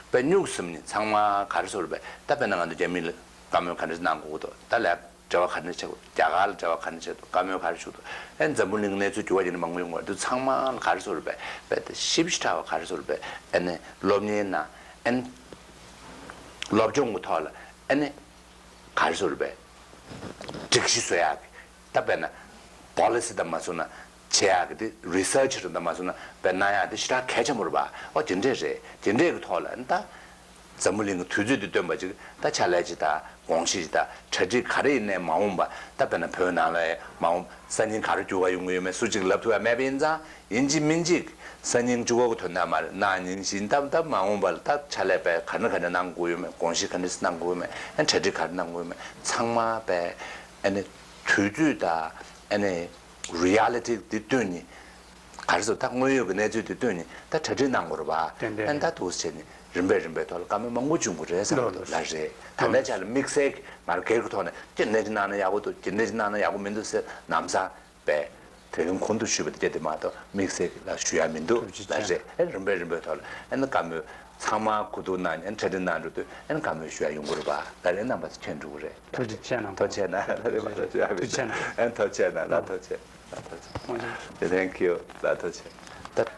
དཔེ་སྨྱུག་ཟིམ་ནི་ཚང་མ་ག་རེ་ཟེར་རེད་པས། ད་དཔེར་ན་ང་ཚོ་རྒྱ་མི་ལ་བཀའ་མོལ་ག་འདྲ་གནང་དགོས་ཀྱི་འདུག་ད་ལས་འབྲེལ་བ་ག་འདྲ་བྱེད་དགོས། རྒྱ་གར་ལ་འབྲེལ་བ་ག་འདྲ་བྱེད་དགོས། བཀའ་མོལ་ག་རེ་ཞུ་དགོས། ཨེ་འཛམ་བུ་གླིང་གི་གནས་ཚུལ་འགྱུར་བ་ཡིན་ན་མང་པོ་ཡོང་གི་རེད། འདི་ཚང་མ་ལ་ག་རེ་ཟེར་རེད་པས། རྦད་དེ་ཞིབ་ཞིབ་ཕྲ་བ་ག་རེ་ཟེར་རེད་པས། ཨ་ནི་སློབ་གཉེར་ན་ཨ་ནི་སློབ་སྦྱོང་གི་ཐོག་ལ་ཨ་ནི་ག་རེ་ཟེར་རེད་པས། སྒྲིག་གཞི་བཟོ་ཡག་གི་ད་དཔེར་ན་པོ་ལི་སི་དང་མ་སོང་ན་བྱེད་ཡག་གི་དེ་རི་སར་ཆི་དང་མ་སོང་ན་དཔེ་གནང་ཡག་དེ་ཞེ་དྲག་གལ་ཆེན་པོ་རེད་པ། ཨོ་དེ་འདྲས་རེད། དེ་འདྲས་ཀྱི་ཐོག་ལ་ཨ་ནི་ད། འཛམ་བུ་གླིང་གི་དུས་ཚོད་དེ་སྟོན་པ་ཅིག་ད་ཕྱག་ལས་ཅིག་དང་དགོངས་གཞི་ཅིག་དང་གྲ་སྒྲིག་ག་རེ་ཡིན་ནའི་མ་འོངས་པ་ད་དཔེར་ན་བོད་ནང་ལ་མ་འོངས་སང་ཉིན་ག་རེ་འགྱུར་བ་ཡོང་གི་ཡོད་མེད་སུ་གཅིག་ལབ་ཐུབ་ཡ་མེད་པ་ཡིན་ཙང་། ཡིན་གཅིག་མིན་གཅིག་སང་ཉིན་གཅིག་པོ་གི་དོན་དག་མ་རེད། གནངས་ཉིན་བཞིན་ད་ད་མ་འོངས་པ་ལ་ད་ཕྱག་ལས་པས་ག་འདྲ་ག་འདྲ་གནང་དགོས་ཡོད་མེད། དགོངས་གཞི་ག་འདྲ་གནང་དགོས་ཡོད་མེད། ཨ་གྲ་སྒྲིག་ག་རེ་གནང་དགོས་ཡོད་མེད། ཚང་མ་པས་ཨ་ནི་དུས་ཚོད་དང་ཨ་ནི་རི་ཡ་ལི་ཊི་འདི་སྟོན་ནི། ག་རེ་ཟེར། ད་དངོས་ཡོད་ཀྱི་གནས་ཚུལ་དེ་བཏོན་ནས་ད་གྲ་སྒྲིག་གནང་དགོས་རེད་པ། ཏན་ཏན་ཨ་ནི་ད་འདུག་སེ་བྱས་ནས་རིམ་པས་རིམ་པས་ཐོག་ལ་བཀའ་མོལ་མང་པོ་བྱུང་དགོས་རེད་བསམ་གྱི་འདུག་ལགས་རེད། ད་ལྟའི་ཆ་ལ་དམིགས་བསལ་གྱི་ང་རང་སྒེར་གྱི་ཐོག་ནས་དེ་འདྲ་ཅིག་གནང་ན་ཡག་པོ་འདུག་དེ་འདྲ་ཅིག་གནང་ན་ཡག་པོ་མི་འདུག་ཟེར་ལམ་སང་པས་དེ་རིང་གོང་དུ་ཞུས་པ་དེ་དེ་མ་གཏོགས་དམིགས་བསལ་གྱི་ལ་ཞུ་ཡ་མི་འདུག་ལགས་རེད། ཨ་རིམ་པས་རིམ་པས་ཐོག་ལ་ཨ་ནི་བཀའ་མོལ་ཚང་མ་གོ་བསྡུར་གནང་ནས་ཨ་ནི་གྲ་སྒྲིག་གནང་འགྲོ་དུས་ཨ་ནི་བཀའ་མོལ་ཞུ་ཡ་ཡོང་གི་རེད་པ། ལགས་རེད། རྣམ་པ་ཚོ་མཁྱེན་འགྲོ་གི་རེད། ཐུགས་རྗེ་ཆེ་གནང་། ཐུགས་རྗེ་ཆེ་གནང་། ལགས་རེད་པ། ལགས་རེད། ཐུགས་རྗེ་ཆེ་གནང་། ཨ་ནི་ཐུགས་རྗེ་ཆེ་གནང་། ལགས་ཐུགས་རྗེ་ཆེ། ལགས་ཐུགས་རྗེ་ཆེ། Thank you. ལགས་ཐུགས་རྗེ་ཆེ།